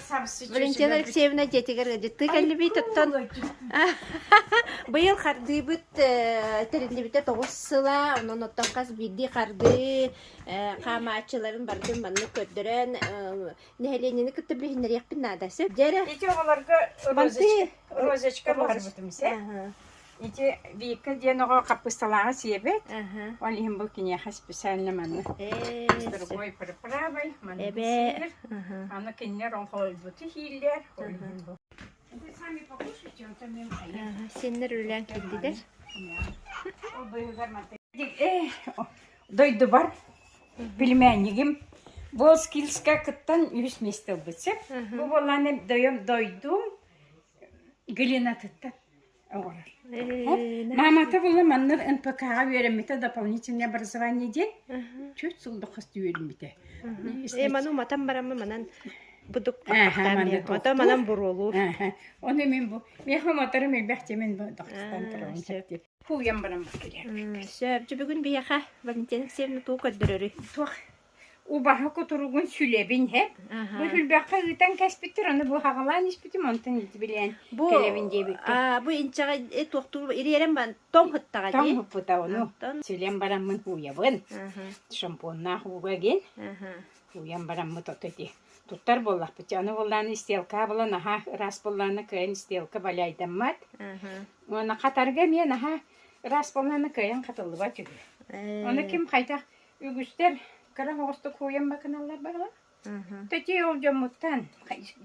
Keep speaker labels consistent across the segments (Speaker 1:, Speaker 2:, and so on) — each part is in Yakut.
Speaker 1: Валентина Алексеевна дьиэтигэр ыалдьыттыы кэллибит оттон быйыл хардыыбыт тэриллибитэ 9 сыла, онон оттон хас биирдии хардыы хаамааччыларын барытын маннык көрдөрөн нэһилиэнньэни кытта билиһиннэриэхпин наада. Сөп дьэ
Speaker 2: Ити оҕолорго
Speaker 1: Манты
Speaker 2: розочка буһарбытым сэ. Ити Вика диэн оҕо хаппысталааҕы сиэбит. Ол иһин бу киниэхэ специально манна с другой приправой манна сиир. Аны кинилэр оҥхойбуту сииллэр. Ол иһин бу. Вы сами покушайте, онтон мен
Speaker 1: Сеннер үлээн киирдилэр.
Speaker 2: Ол быыһыгар Дойдубар племяннигим Волскильска кыттан үһүс миэстэ ылбыт сөп. Бу буоллааны дойом дойдум Глинатыттан оҥорор. Маамата була манна НПК-ҕа үөрэммитэ дополнительное образование диэн түөрт сыл хас үөрэммитэ.
Speaker 1: Э, ману матан бараммы манан будук ото манан буруолуур.
Speaker 2: Ону мин бу миэхэ моторум элбэх тиэмэн бу дохтан турабын сөп. Хууйан баран кэлэр.
Speaker 1: Сөп. Бүгүн биһиэхэ Валентина Алексеевна тугу көрдөрөрүй?
Speaker 2: Туох убаһа кутуругун сүлэбин һэ. Бу сүлбэххэ ыытан кэспиттэр, ону бу хаҕалаан испитим, онтон илдьибилээн
Speaker 1: Бу
Speaker 2: кэлэбин диэбиккэ.
Speaker 1: бу инчэҕэ туохтуур ириэрэн бан тоҥ һыттаҕа
Speaker 2: Тоҥ
Speaker 1: дии.
Speaker 2: һыппыта ону.
Speaker 1: Онтон
Speaker 2: Сүлэн бараммын хууйабын. Шампуннаах ууга гин. Хууйан бараммыт ото ити. Туттар буоллахпыт. Аны буоллааны истиэлка булан аһа ыраас буоллааны кыайан истиэлка баляйдаммат. Уонна хатарга эмиэ наһаа ыраас буоллааны кыайан хатыллыбат үһү. Ону ким хайдах үгүстэр кыра оҕустук хууйан бакыналлар баҕала. Төти ол дьоммуттан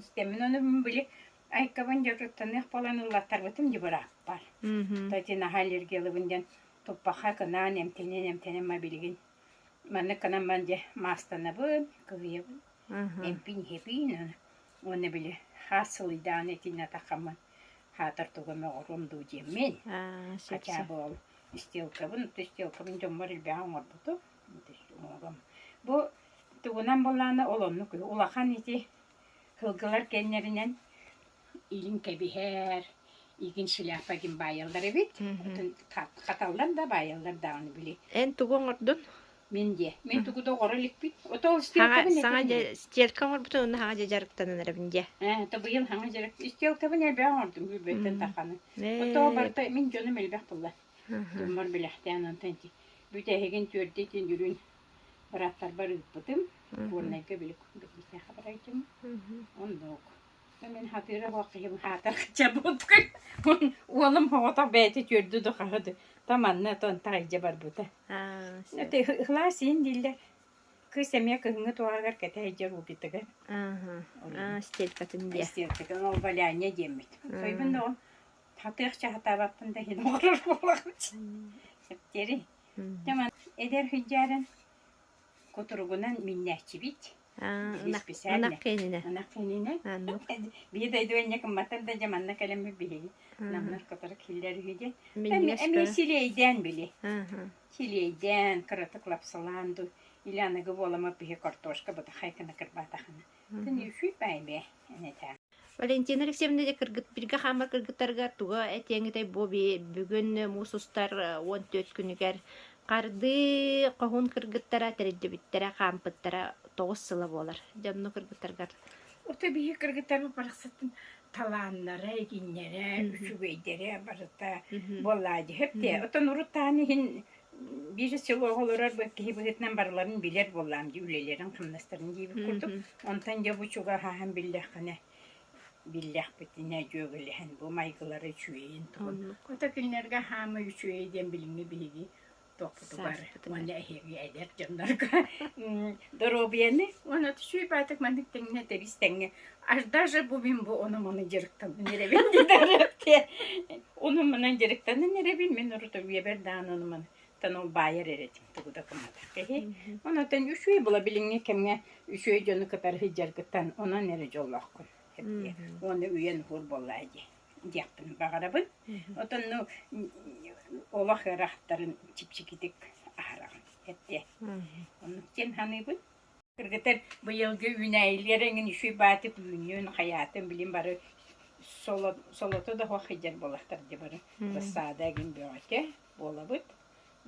Speaker 2: истэммин ону били айкабын дьоруттаныах буолан ыллаттарбытым дии бырааппар. Төти наһаа аллергиялыбын диэн туппаха кынаан эмтэнэн эмтэнэн ма билигин маннык гынан ман дьэ маастанабын, кыһыйабын, эмпин иһэбин уонна били хаас сылыйдаҕына итиннэ атаххаммын хаатар тугу эмэ оҥоруом дуу диэммин хотя бы ол стелкабын стелкабын дьоммор элбэҕи оҥорбутум оҥоруом бу тугунан буоллаҕына ол оннук улахан ити сылгылар кэннэринэн илин кэбиһэр игин шляпа игин баайаллар эбит хаталлар да баайаллар даҕаны били
Speaker 1: Эн тугу оҥордун?
Speaker 2: Мин диэ. Мин тугу да оҥоро иликпин. Ото ол
Speaker 1: Хаҥа
Speaker 2: стелкабын
Speaker 1: саҥа
Speaker 2: этим
Speaker 1: дьэ
Speaker 2: дии.
Speaker 1: стелка оҥорбутун уонна хаҥа дьэ дьарыктанан эрэбин диэ.
Speaker 2: Ээ, то быйыл хаҥа дьарык. Стелкабын элбэх оҥордум үрбэттэн таханы. Ото барыта мин дьонум элбэх булла. Дьоммор билэхтээн онтон ити бүтэһигин түөрдэтин үрүн бырааттарбар ыыппытым. Горнайга били бэтиисээхэ барайтым. Оннук. Мин хатыыра суох киһим хаатар чабыпкын. Уолум оҕотох бэйэтэ түөрдү да хаһы та манна тон таайдьа барбыта. Ыхлаас иин дииллэр. Кыыс эмиэ кыһыҥҥы туоҕагар кэтэ сылдьар убитыгар.
Speaker 1: Стелькатын диэ.
Speaker 2: Стелькатын ол валянья диэммит. Сойбун да ол хатыахча хатаабаппын да иһин оҕорор буолаҕын. Септери. Эдэр сылдьарын кутуругунан миннээччибит.
Speaker 1: Ынах
Speaker 2: Специально.
Speaker 1: киэнинэ.
Speaker 2: Ынах киэнинэ.
Speaker 1: Аннык.
Speaker 2: Биһи дойду энньэ кымматтар да дьэ манна кэлэммит биһиги намнар которы киллэр үһү диэн.
Speaker 1: Минньигэс
Speaker 2: Эмиэ
Speaker 1: көрө.
Speaker 2: силиэйдээн били. Силиэйдээн, кыратык лапсалаан ду или аныгы буолама биһи картошка бытахайканы кырбаатахына. Тын үчүй бай бе энэтэ.
Speaker 1: Валентина Алексеевна дьэ кыргыт биргэ хаамар кыргыттарыгар туга этиэҥитэй бу бүгүн муус устар 14 күнүгэр хардыы хоһуун кыргыттара тэриллибиттэрэ хаампыттара 9 сыла буолар. Дьэ онно кыргыттаргар
Speaker 2: Ото биһи кыргыттарбыт барахсаттан талааннара, игиннэрэ, үчүгэйдэрэ барыта буоллаа дьиһэп дии. Отон урут таан иһин биир селоҕа олорор киһи быһыытынан барыларын билэр буоллаам дии үлэлэрин хамнастарын диэбит курдук. Онтон дьэ бу чугаһаһан биллэххинэ биллэхпитинэ дьүөгэлэһэн бу майгылара үчүгэйин туһун. Ото кинилэргэ хаама үчүгэй диэн билиҥҥи биһиги туохпутугар уонна эһиги эдэр дьоннорго доруобуйаны уонна үчүгэй баатык маннык тэҥнэ тэбис тэҥҥэ аж даже бу мин бу ону маны дьарыктанан эрэбин диэтэрэптиэ ону манан дьарыктанан эрэбин мин урут үйэбэр даҕаны ону маны тан ол баайар эрэ этим тугу да гымматах киһи онон үчүгэй була билиҥҥи кэмҥэ үчүгэй дьону кытары сылдьаргыттан онон эрэ дьоллооххун уонна үйэн уһуур буоллаа дии диэхпин баҕарабын. Отон ну олох ыарахаттарын чипчикитик аһараҕын эттиэ. Оннук диэн саныыбын. Кыргытар быйылгы үүнээйилэр эҥин үчүй баатык үүннүүн хайаатын билин бары солото да суох сылдьар буолахтар дии бары рассада эҥин бөҕөтө буолабыт.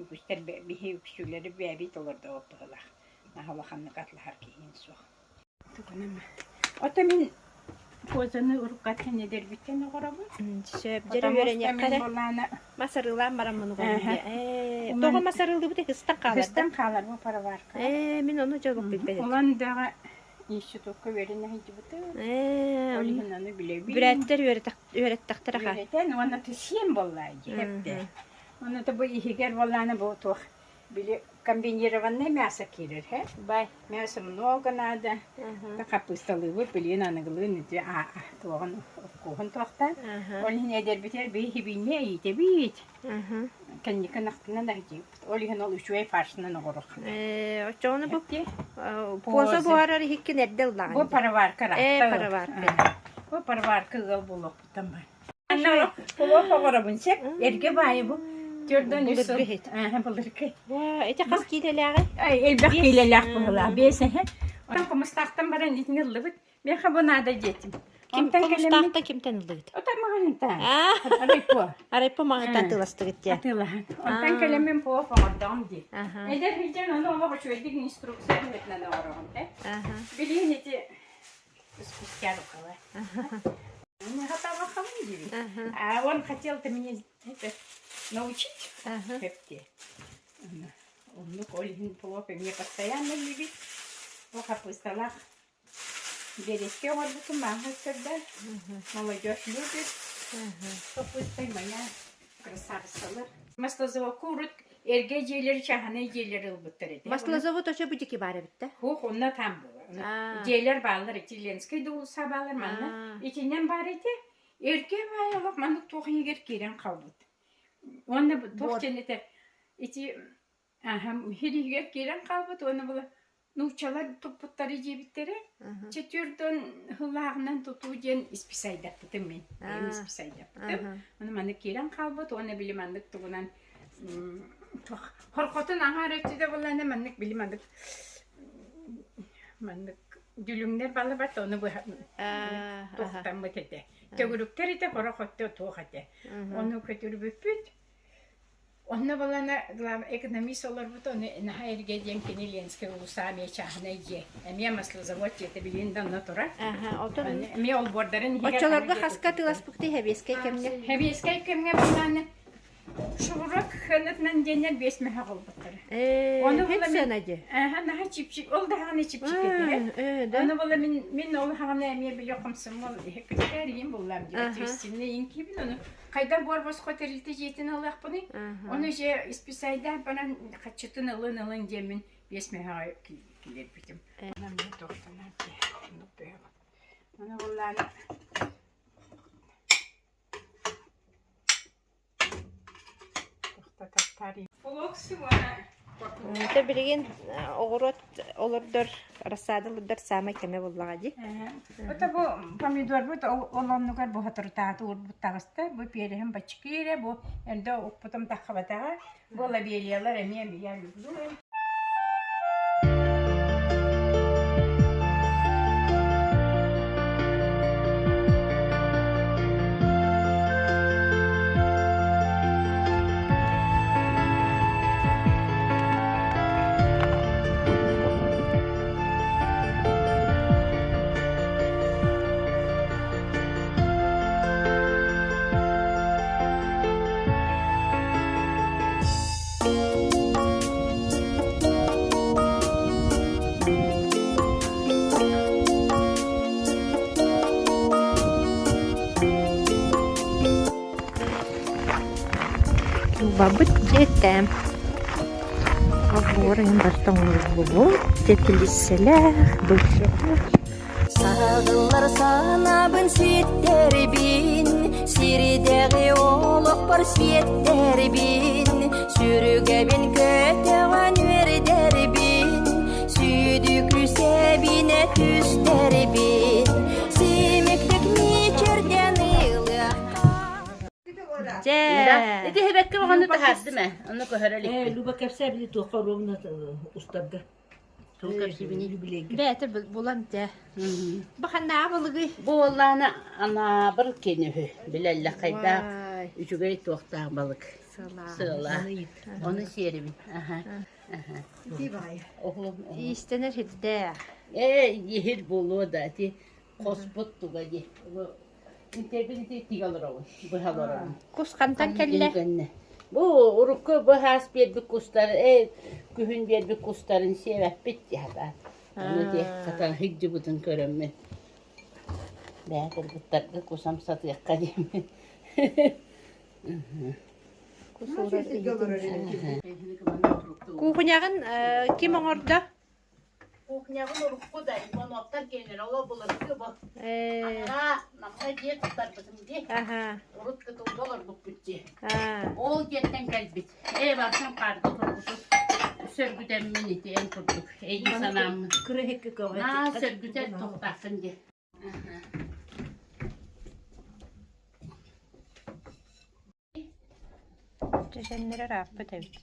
Speaker 2: Үгүстэр биһи үксүлэри бэйэбит олордобут быһыылаах. Наһаа улаханнык атлаһар киһиин суох. Ото мин Козаны уруккаттан эдэрбиттэн оҕоробун.
Speaker 1: Сөп, дьэрэ
Speaker 2: Потому что
Speaker 1: үөрэниэххэ
Speaker 2: мин
Speaker 1: эрэ.
Speaker 2: буоллаана
Speaker 1: Мас арыылаан бараммын угабын
Speaker 2: Эһэ.
Speaker 1: диye. Ээ,
Speaker 2: Онон
Speaker 1: тоҕо мас арыылыыбыт ыкыстан хаалар да?
Speaker 2: Ыкыстан хаалар бу пароварка.
Speaker 1: Ээ, мин ону дьолук билбэт этим.
Speaker 2: Улан даҕа институкка үөрэнэ сылдьыбытым.
Speaker 1: Ээ,
Speaker 2: Ол
Speaker 1: онно
Speaker 2: иһин ону билэбин.
Speaker 1: бүрээттэр үөрэттэхтэрэ ха.
Speaker 2: Үөрэтэн уонна сиэн буоллаа дии эптэ. Онно бу иһигэр буоллаана бу туох били комбинированное мясо киирэр һэ.
Speaker 1: Бай.
Speaker 2: Мясо много надо. Хаппыысталыыбыт билигин аныгылыын ити туоҕун уккуһун туохтаан. Ол иһин эдэрбитигэр биһи хибиинньэ иитэбит. Кэнники ынахтынан аһдьыыбыт. Ол иһин ол үчүгэй фаршынан оҕоруох.
Speaker 1: Ээ, оччоҕуна бу поза буһарар иһиккин эрдэ ыллаҕын
Speaker 2: Бу пароварка
Speaker 1: Ээ, пароварка.
Speaker 2: Бу пароварка ыал буолуохпуттан бар. Анна плов оҕоробун сеп. Эргэ баайы бу. Төрдөн үс сыл. Былыргы.
Speaker 1: Ити хас киилэлээҕий?
Speaker 2: Элбэх киилэлээх быһылаах. Биэс эһэ. Онтон хомустаахтан баран итини ыллыбыт. Миэхэ бу наада диэтим.
Speaker 1: Ким хомустаахтан кимтэн ыллыгыт?
Speaker 2: Отон маҕаһыынтан. Арайпо.
Speaker 1: Арайпо маҕаһыынтан атыыластыгыт дии.
Speaker 2: Атыылаһан. Онтон кэлэммин плов оҥордоҕум дии. Эдэр сылдьан ону олох үчүгэйдик инструкция быһыытынан оҥороҕун э. Билигин ити спустя рукава. А он хотел-то меня это, научить хепте. Оннук ол иһин плов эмиэ постоянно любит. Бу хаппыысталаах биэрэскэ оҥорбутум мааһы көрдө. Молодежь любит. Хаппыыстай моя красавицалар. Маслозаводка урут эргэ дьиэлэри чааһынай дьиэлэри ылбыттар этэ.
Speaker 1: Маслозавод очо бу дики баар эбит да?
Speaker 2: Хух, онно там было. Дьиэлэр бааллар ити Ленскэй да уулусса бааллар манна. Итинэн баар ити. Эргэ баай олох маннык туох иһигэр киирэн хаалбыт. Уонна туох диэн этэр ити иһигэр киирэн хаалбыт уонна була нууччалар туппуттары диэбиттэрэ. Четвертон һыллааҕынан тутуу диэн исписайдаппытым мин. Бэйэм исписайдаппытым. Ону маннык киирэн хаалбыт уонна били маннык тугунан хорхотун аҥаар өттүдэ буоллаҕына маннык били маннык маннык дүлүҥнэр балыбат ону быһа туохтаммыт этэ. Төгүрүктэр этэ, хорох өттө туох этэ. Ону көтүрбүппүт. Онно балана главный экономист олорбут, ону наһаа эргэ диэн кини Ленскэй улуусаа эмиэ чааһынай дьиэ. Эмиэ маслозавод дьиэтэ билигин да онно турар. Эмиэ олбуордарын иһигэр
Speaker 1: Оччолорго хаска атыыласпыкты Хэбиэскэй кэмҥэ?
Speaker 2: Хэбиэскэй кэмҥэ балааны Шурок ханатынан диэннэр биэс мөһөх ылбыттара.
Speaker 1: Ону була сыана дии.
Speaker 2: Аха, наһаа чипчик, ол даҕаны чипчик этэ. Ону була мин мин ол хаҕана эмиэ били комсомол иһиккитээр иин буллам диye. Ответственный иин киибин ону хайдах буор босхо тэрилтэ дьиэтин ылыахпыный? Ону же исписайдаах баран хаччытын ылын ылын диэммин биэс мөһөҕө киллэрбитим. Ону буллаан
Speaker 1: Ити билигин оҕуруот олордор, рассада олордор саамай кэмэ буоллаҕа дии.
Speaker 2: Ото бу помидорбут ол оннугар бу соторутааҕыта уурбут таҕыста. Бу переһин баччыкыыра, бу эрдэ укпутум таххыбатаҕа. Бу лобелиялар эмиэ я люблю.
Speaker 1: Бабыт дьиэтэ Олбуор иһин барыта оҥоһуллубут, тэпилииссэлээх, бөлчөҕөх
Speaker 3: Саҕыллар санаабын ситтэрбин, сирдээҕи олохпор сиэттэрбин, сүргэбин көтөҕөн үөрдэрбин, сүдү күүсэбинэ түстэрбин, симиктик мичэрдэн ылыахха.
Speaker 1: Дьэ,
Speaker 4: Ити хэбэккэ оҕону таһаардым ээ, ону көһөрө иликпин.
Speaker 5: Люба кэпсээбини туохха ровно устарга.
Speaker 4: Тугу кэпсиибиний?
Speaker 5: Юбилейга.
Speaker 1: Бэйэтэ булан дьэ. Бу ханнааҕы былыгый?
Speaker 4: Бу уоллаана анаабыр киэнэ үһү. Билэллэр хайдаах
Speaker 1: Вай,
Speaker 4: үчүгэй туохтаах балык.
Speaker 1: сылаа.
Speaker 4: Сыала.
Speaker 5: Аны ыйыт.
Speaker 4: Ону сиэрибин. Аха. Аха.
Speaker 5: Ити баайы.
Speaker 4: Оһуом, оһуом.
Speaker 1: Иистэнэр сирдээх.
Speaker 4: Ээ, иһир буолуо да ити. Хоспут туга дии. Интэбин ити тигэ олоробун, быһа олоробун.
Speaker 1: Кус хантан кэллэ?
Speaker 4: Кэннэ. Бу урукку быһаас биэрбит кустар, э, күһүн биэрбит кустарын сиэбэппит дии Аны дии хатан сылдьыбытын көрөммүн. Бээ кыргыттарга кусам сатыахха диэммин.
Speaker 1: Кус уурар иһитин. Кухняҕын ким оҥордо?
Speaker 4: Кухняҕын урукку да Ивановтар киэннэрэ оло былыргы бу. Анараа намҥа дьиэ туттарбытым дии. Урут кытылга олорбуппут дии. Ол дьиэттэн кэлбит. Ээ барсан хаарга турбутут. Сөргүтэммин ити эн курдук. Эйии санааммын. Наа сөргүтэр туохтааххын дии.
Speaker 1: Дьэдьэннэрэ ырааппыт эбит.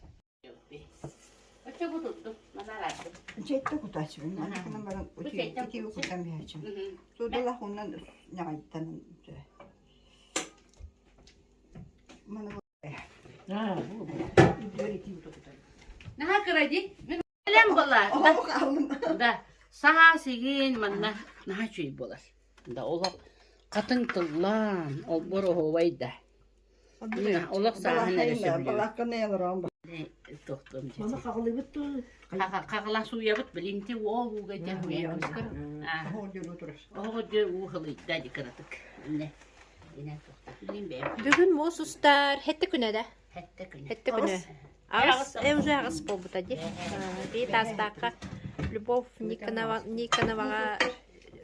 Speaker 6: Дьиэттэ кутааччыбын, анакынан баран итии кутан биһээччим. Суудалаах уунан ньаҕайдан Маны
Speaker 4: Наһаа кыра дии. Мин элем была. Да. Саһаа сигин манна наһаа үчүгэй буолар. Да олох хатыҥ тыллаан олбор оһуобай да. Олох сааһын эрэ сөбүлүүр. Тохтум
Speaker 5: Маны хаҕылыыбыт дуо?
Speaker 4: Хаҕыла сууйабыт билинти уол ууга дьэ уйабыт. Оҕо дьэ уу хылыйда ди кыратык. Инне. Инен тохтах билин бэйэм.
Speaker 1: Бүгүн муус устар хэттэ күнэ да?
Speaker 4: Хэттэ күнэ.
Speaker 1: Хэттэ күнэ. Аҕыс, э, уже аҕыс буолбута дии. Бии таастаахха Любовь Никонова Никоноваҕа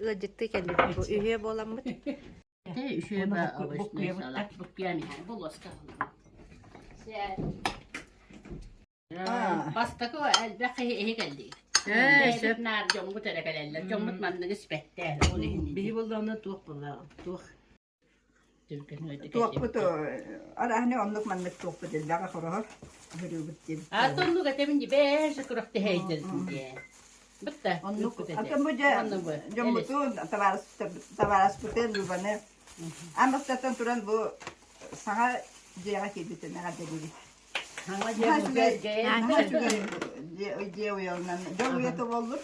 Speaker 1: ыалдьыттыы кэллибит. Бу үһүө буоламмыт.
Speaker 4: Бастакы элбэх киһи иһи кэллигит. Сөп наар дьоммут эрэ кэлэллэр. Дьоммут манныгы испэттэр. Ол иһин.
Speaker 5: Биһи буоллаҕына туох буоллаҕа? Туох?
Speaker 6: Туохпут арааһыны оннук маннык туохпут элбэҕи хороһор хөрүүбүт диэн.
Speaker 4: А оннук этэмин дии бэйэ күрэхтэһэйдэрин диэн. Бытта.
Speaker 6: Оннук. Атын бу дьэ дьоммутун табаарыспытын Любаны аан бастатан туран бу саҥа дьиэҕэ киирбитин эҕэрдэлиибит.
Speaker 4: Саҥа дьиэ
Speaker 6: Наһаа үчүгэй дьиэ уйалынан дьол уйата буоллун,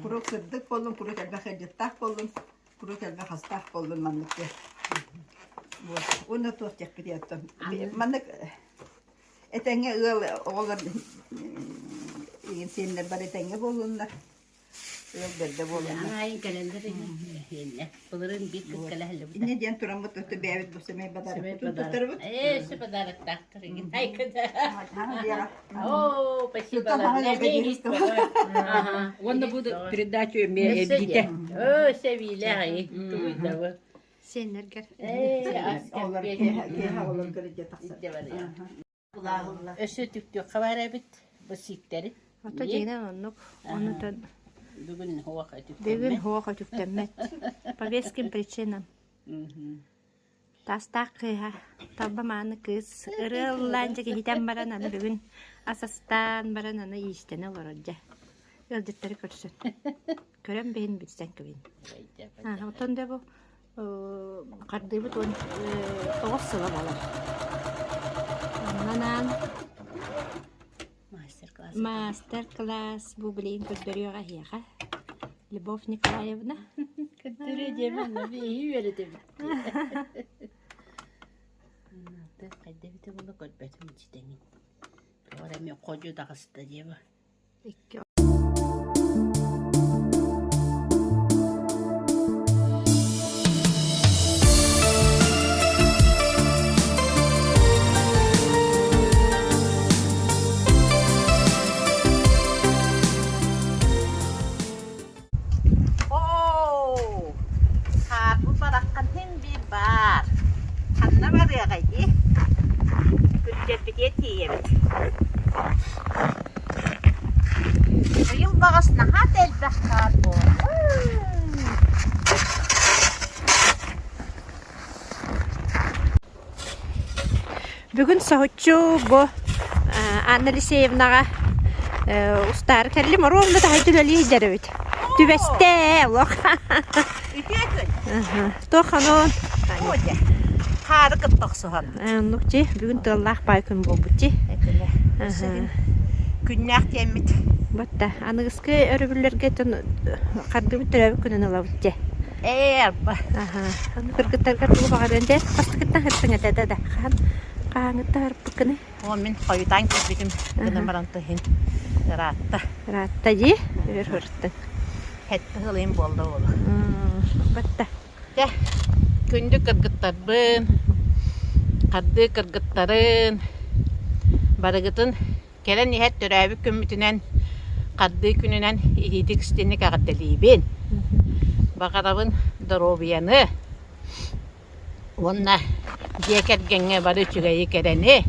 Speaker 6: куруук сырдык буоллун, куруук элбэх ыалдьыттаах буоллун, куруук элбэх астаах буоллун маннык диэн. Вот. Уонна туох диэхпитий оттон маннык Этэҥҥэ ыал оҕолор игин сиэннэр бары этэҥҥэ буоллуннар. Ыал бэрдэ буоллуннар.
Speaker 4: Аайын кэлэллэр иһиннэ. Былырыын биир кыт кэлэһэллибит.
Speaker 6: Инньэ диэн тураммыт өттө бэйэбит бу сэмэй подарокпутун туттарбыт.
Speaker 4: Ээ, өссө подароктаахтар игин. Айкыда.
Speaker 6: О,
Speaker 4: О, спасибо.
Speaker 5: Ага. Уонна бу передачу эмиэ эбиитэ.
Speaker 4: О, сэбиилээх тугуйдабы.
Speaker 1: Сиэннэргэр.
Speaker 4: Ээ, ас
Speaker 6: Олор
Speaker 4: кэппиэт.
Speaker 6: киэһэ киэһэ оҕолор көрүдьэ тахсар.
Speaker 4: Өссө түктүөххэ баар эбит бу сииктэри.
Speaker 1: Ото дьиҥинэн оннук. Онутун
Speaker 4: Бүгүн хуох
Speaker 1: бүгүн
Speaker 4: өтүктэммэт.
Speaker 1: хуох өтүктэммэт. По веским причинам. Таастаах кыыһа, талба мааны кыыс, ырыа ыллаан дьэ киһитэн баран аны бүгүн ас астаан баран аны иистэнэ олорор дьэ. Ыалдьыттары көрсөн. Көрөн биһин билсэн кэбин. Оттон да бу хардыыбыт уон тоҕус сыла буолар. Онон
Speaker 4: Мастер-класс.
Speaker 1: Мастер-класс бу билигин көрдөрүөҕэ эһиэхэ. Любовь Николаевна.
Speaker 4: Көрдөрүө диэмэ, онно биһи үөрэтэбит. Хайда эбитэ буола көрбөтүм ичитэҥин. Тоҕо эрэ эмиэ ходьу таҕыста диэбэ.
Speaker 1: Икки
Speaker 4: Оо, хаарбы бараххан син биир баар. Ханна барыаҕай дии? Күрдьэрбитигэр тиийэбит. Быйыл баҕас наһаа да элбэх хаар буолла.
Speaker 1: Бүгүн соһуччу бу Анна Алексеевнаҕа устаары кэллим. Оруолла таһырдьа үлэлии сылдьар эбит. Түбэстэ олох.
Speaker 4: Үтүө күн.
Speaker 1: Туох ханон?
Speaker 4: Хаары кытта охсуһан.
Speaker 1: Оннук дии. Бүгүн тыаллаах баай күн буолбут дии.
Speaker 4: Күннээх диэммит.
Speaker 1: Батта аныгыскы өрөбүллэргэ хардыбыт төрөөбүт күнүн ылабыт дии.
Speaker 4: Ээ, арба.
Speaker 1: Аха. Аны кыргыттарга тугу баҕарыан дэ? Бастакыттан хыртыҥ этэ да да. Хаһан хаһааҥҥыттан хырпыккыный?
Speaker 4: О, мин хойутаан кэлбитим гынан баран иһин ыраатта.
Speaker 1: Ыраатта дии. Өр хыртыҥ.
Speaker 4: Хэтти сылыйым буолла буолу.
Speaker 1: Батта.
Speaker 4: Дьэ, күндү кыргыттарбын, хардыы кыргыттарын, барыгытын Кэлэн иһэр төрөөбүт күммүтүнэн, хардыы күнүнэн итиитик-истинник эҕэрдэлиибин. Баҕарабын доруобуйаны уонна дьиэ кэргэҥҥэ бары үчүгэйи кэрэни,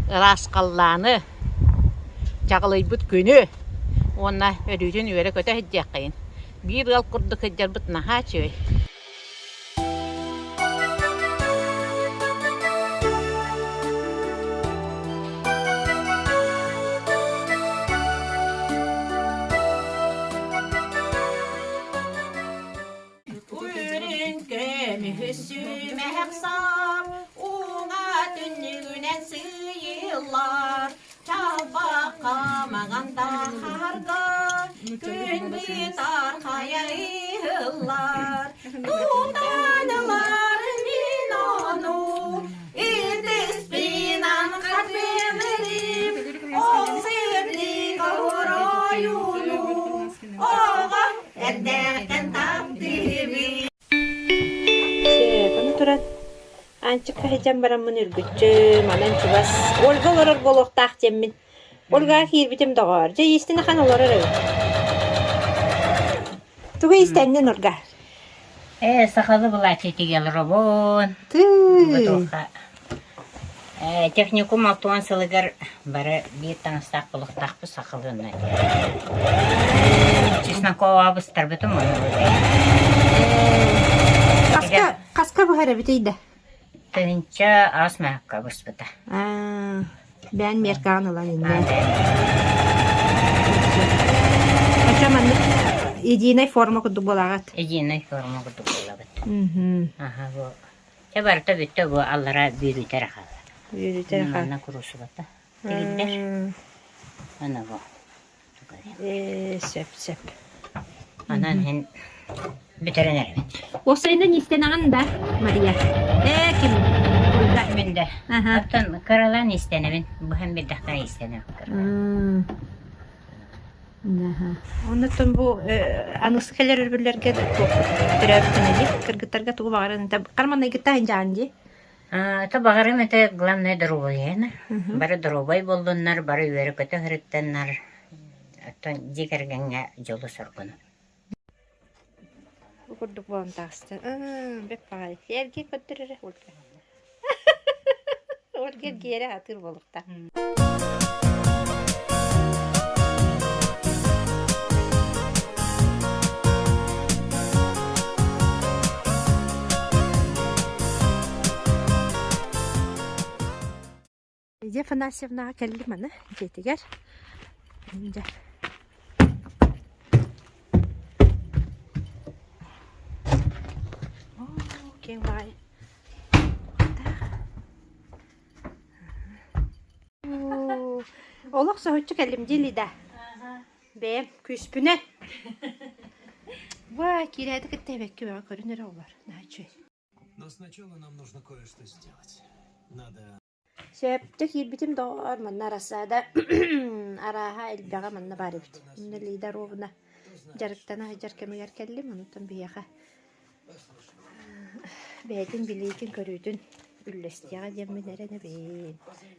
Speaker 4: ыраас халлааны, чаҕылыйбыт күнү уонна өрүүтүн үөрэ-көтө сылдьыаххайын. Биир ыал курдук сылдьарбыт наһаа үчүгэй. Үрүҥ көмүһү сүмэһэх сап, уҥа түннүгүнэн сыыйыллар, чалбахха маҥан тахарга күн бытар хайа ыһыллар. Тутан ылар мин ону, ытыспынан хатылырым, ол сырдык оройуну, оҕо эрдэхтэн таптыыбын.
Speaker 1: Аны туран Аанчыкка сылдьан бараммын үргүччү, манан чугас Ольга олорор буолуохтаах диэммин. Ольгаҕа киирбитим доҕоор, дьэ иистэн ахан олорор эбит. Тугу иистэннин Ольга?
Speaker 2: Ээ, сахалы былааччы тигэл робон.
Speaker 1: Тыы.
Speaker 2: Туохха техникум алтуон сылыгар бары биир таҥастаах булуктаахпыт сахалыынна. Чеснокова быстарбытым ону.
Speaker 1: Хаска, хаска быһар эбитий да?
Speaker 2: Тыһынча аас маһакка быспыта.
Speaker 1: Бээн меркаҕын ылан иннэ. Очо маннык единая форма курдук буолаҕыт.
Speaker 2: Единая форма курдук буолабыт. Аха бу. Чэ барыта бүттэ бу аллара бүүрүтэ эрэ хаалла.
Speaker 1: Бүүрүтэ эрэ хаалла.
Speaker 2: Манна куруусубата. Тигиллэр. Аны бу.
Speaker 1: Ээ, сөп, сөп.
Speaker 2: Анан иһин бүтэрэн эрэбит.
Speaker 1: Уопсайынан иистэнэҕин да, Мария? Ээ, ким? Ольга.
Speaker 2: Мин да.
Speaker 1: Аха.
Speaker 2: Оттон кыралаан иистэнэбин. Быһан биэрдэхтэрэ иистэнэбин кыралаан.
Speaker 1: Аха. Оннуттан бу аныгысы кэлэр өрөбүллэргэ төрөөбүт күнэ дии. Кыргыттарга тугу баҕаран Карманайгытта дьаан дии.
Speaker 2: Это баҕарым это главное доруобуйаны. Бары доруобай буоллуннар, бары үөрэ-көтө сырыттаннар. Оттон дьиэ кэргэҥҥэ дьолу-соргуну.
Speaker 1: Бу курдук буолан таҕыста. Бэт баҕайы. Эргиэ көрдөр эрэ Ольга. Ольга эргиэрэ атыыр буолуохтаах. Лидия Афанасьевнаҕа кэллим аны дьиэтигэр. Дьэ. Оо, киэҥ баҕайы. Олох соһуччу кэллим дии Лида. Бэйэм күүспүнэн. Ва, киирээти кытта эбэкки бөҕө көрүн эрэ олор. Наһаа үчүгэй.
Speaker 7: Но сначала нам нужно кое-что сделать. Надо
Speaker 1: Сөптө киирбитим доҕоор, манна рассада арааһа элбэҕэ манна баар эбит. Онно Лида Ровна дьарыктана сылдьар кэмигэр кэллим, онтон биһиэхэ бэйэтин билиитин-көрүүтүн үллэстиэҕэ диэммин эрэнэбин.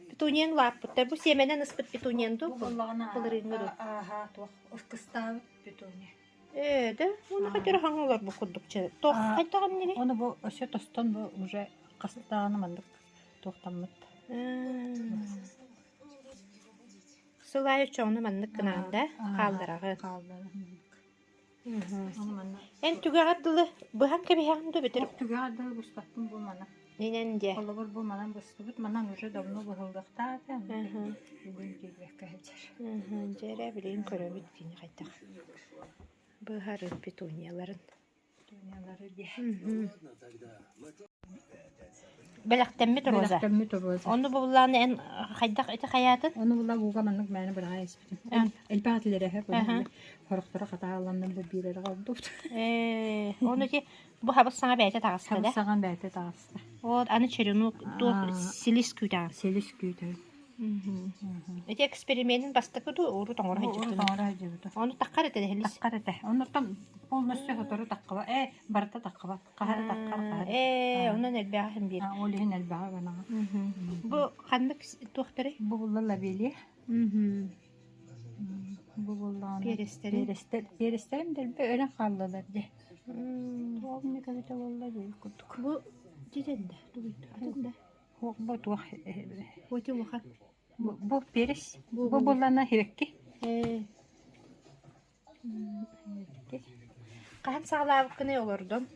Speaker 1: Петунияҥ улааппыттар. Бу сиэмэнэн ыспыт петуниян дуу? Былырыыҥҥы дуу?
Speaker 8: Ааһа, туох кыстаабыт петуния.
Speaker 1: Ээ, да, уонна хоть хаҥа олорбут курдук чэ. Туох хайдах эмнигий?
Speaker 8: Ону бу өссө тостон бу уже хастааны маннык туохтаммыт.
Speaker 1: Сыл аайы чоҥну маннык гынаҕын да хааллараҕын. Эн түгэҕэр дылы быһан кэбиһэҕин да бүтэр.
Speaker 8: Түгэҕэр дылы быспаппын бу манан.
Speaker 1: Инэн диэ.
Speaker 8: Холобур бу манан быстыбыт, манан уже давно быһыллыахтаах этэ. Бүгүн киирбэккэ сылдьар.
Speaker 1: Дьэ эрэ билигин көрөбүт кини хайдах быһарын петунияларын. Бэлэхтэммит роза.
Speaker 8: Бэлэхтэммит роза.
Speaker 1: Ону буллааны эн хайдах ити хайаатын?
Speaker 8: Ону булла ууга маннык мээнэ быраҕа испитим. Элбэх этилэрэһэ
Speaker 1: Аха.
Speaker 8: Хорохторо хатааланным бу биир эрэ ордубут.
Speaker 1: Ээ, ону ити бу хабыс саҥа бэйэтэ таҕыста да?
Speaker 8: Хабыс саҥа бэйэтэ таҕыста.
Speaker 1: Вот аны черенок туох силис күүтэҕин.
Speaker 8: Силис күүтэҕин.
Speaker 1: Ити эксперименин бастакы дуу урут оҥоро сылдьыбытын.
Speaker 8: Оҥоро сылдьыбыта.
Speaker 1: Ону таххар этэ дэһэлис.
Speaker 8: Таххар этэ. Оннуттан полностью сотору таххаба. Ээ, барыта таххаба. Хаһар таххар хаһар.
Speaker 1: Ээ, онон элбэҕи иһин биир.
Speaker 8: Ол иһин элбэҕи гынаҕын.
Speaker 1: Бу ханнык туохтарый?
Speaker 8: Бу булла лабелия. Бу буллаҕына
Speaker 1: Перестэри.
Speaker 8: перестер перестерим дэлби өлөн хааллылар дии. Туох эмне кэбитэ буолла диир курдук.
Speaker 1: Бу дьидэн да, тугуй атын да.
Speaker 8: Хуох бу туох
Speaker 1: Ути улахан.
Speaker 8: Бу перес. Бу буллана хирекки.
Speaker 1: Ээ. Хаһан саҕалаабыккыный олордон?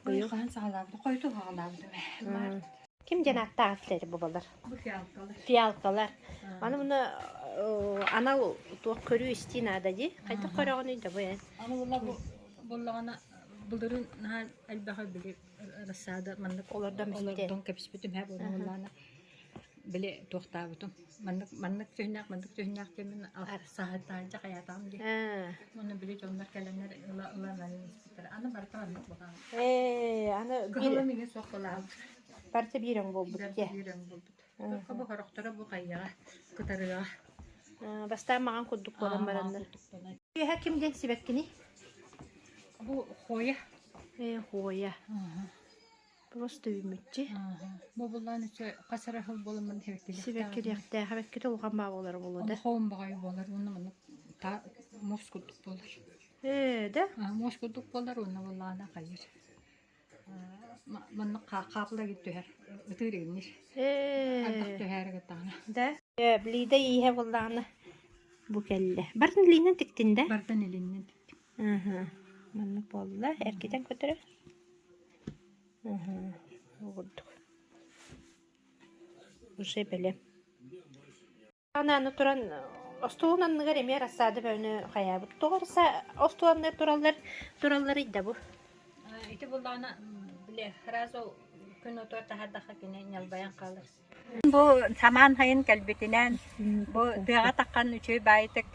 Speaker 8: Быйыл хаһан саҕалаабытым? Хойутуу саҕалаабытым ээ.
Speaker 1: Ким диэн ааттаах этилэр бу балар?
Speaker 8: Бу фиалкалар.
Speaker 1: Фиалкалар. Аны муну анал туох көрүү-истии наада дии. Хайдах көрөҕүнүй да бу эн?
Speaker 8: Аны була бу буллаҕына былырыын наһаа элбэҕи били рассада маннык
Speaker 1: Олордон бүспүтэ.
Speaker 8: олордон кэбиспитим һэ буоллаҕына били туохтаабытым маннык маннык түһүнээх маннык түһүнээх диэммин саһыттаһыдьа хайаатаҕым дии уонна били дьоннор кэлэннэр ыла ыла ылан испиттэр аны барыта маннык буолаабыт
Speaker 1: Ээ, аны
Speaker 8: кыһылым иҥэ суох буолаабыт
Speaker 1: барыта биир өҥ буолбут дии.
Speaker 8: биир өҥ буолбут бу хорохторо бу хайыаҕа кытарыаҕа
Speaker 1: Бастаан маҕан курдук буолан бараннар. Үөһэ ким диэн сибэккиний?
Speaker 8: Бу хоя.
Speaker 1: Ээ, хоя. Просто үүммүччү.
Speaker 8: Бу буллаан үчү хас эрэ сыл буоламмын сибэккилиэхтээх.
Speaker 1: Сибэккилиэхтээх, эбэккитэ улахан баа буолар буолуо да.
Speaker 8: Хоом баҕайы буолар уонна маннык та муус курдук буолар.
Speaker 1: Ээ, да?
Speaker 8: Муус курдук буолар уонна буоллаҕына хайыр. Маннык хаапла түһэр, ытыыр игиннир.
Speaker 1: Ээ.
Speaker 8: Ардах түһээри гыттаҕына.
Speaker 1: Да? Ээ, Лида ииһэ буоллаҕына бу кэллэ. Бартын илиинэн тиктин да?
Speaker 8: Бартын илиинэн тиктим.
Speaker 1: Аха. Маннык буолла. Эргитэн көтөрө. Ол курдук. Уже бэлэм. Аны туран остуолун анныгар эмиэ рассада бөөнү хайаабыт. Тоҕо остуол анныгар тураллар туралларый да бу?
Speaker 8: Ити буллаҕына били сразу күн отуор таһардахха кини ньалбайан хаалар. Бу самаан сайын кэлбитинэн бу тыаҕа таххан үчүгэй баайытык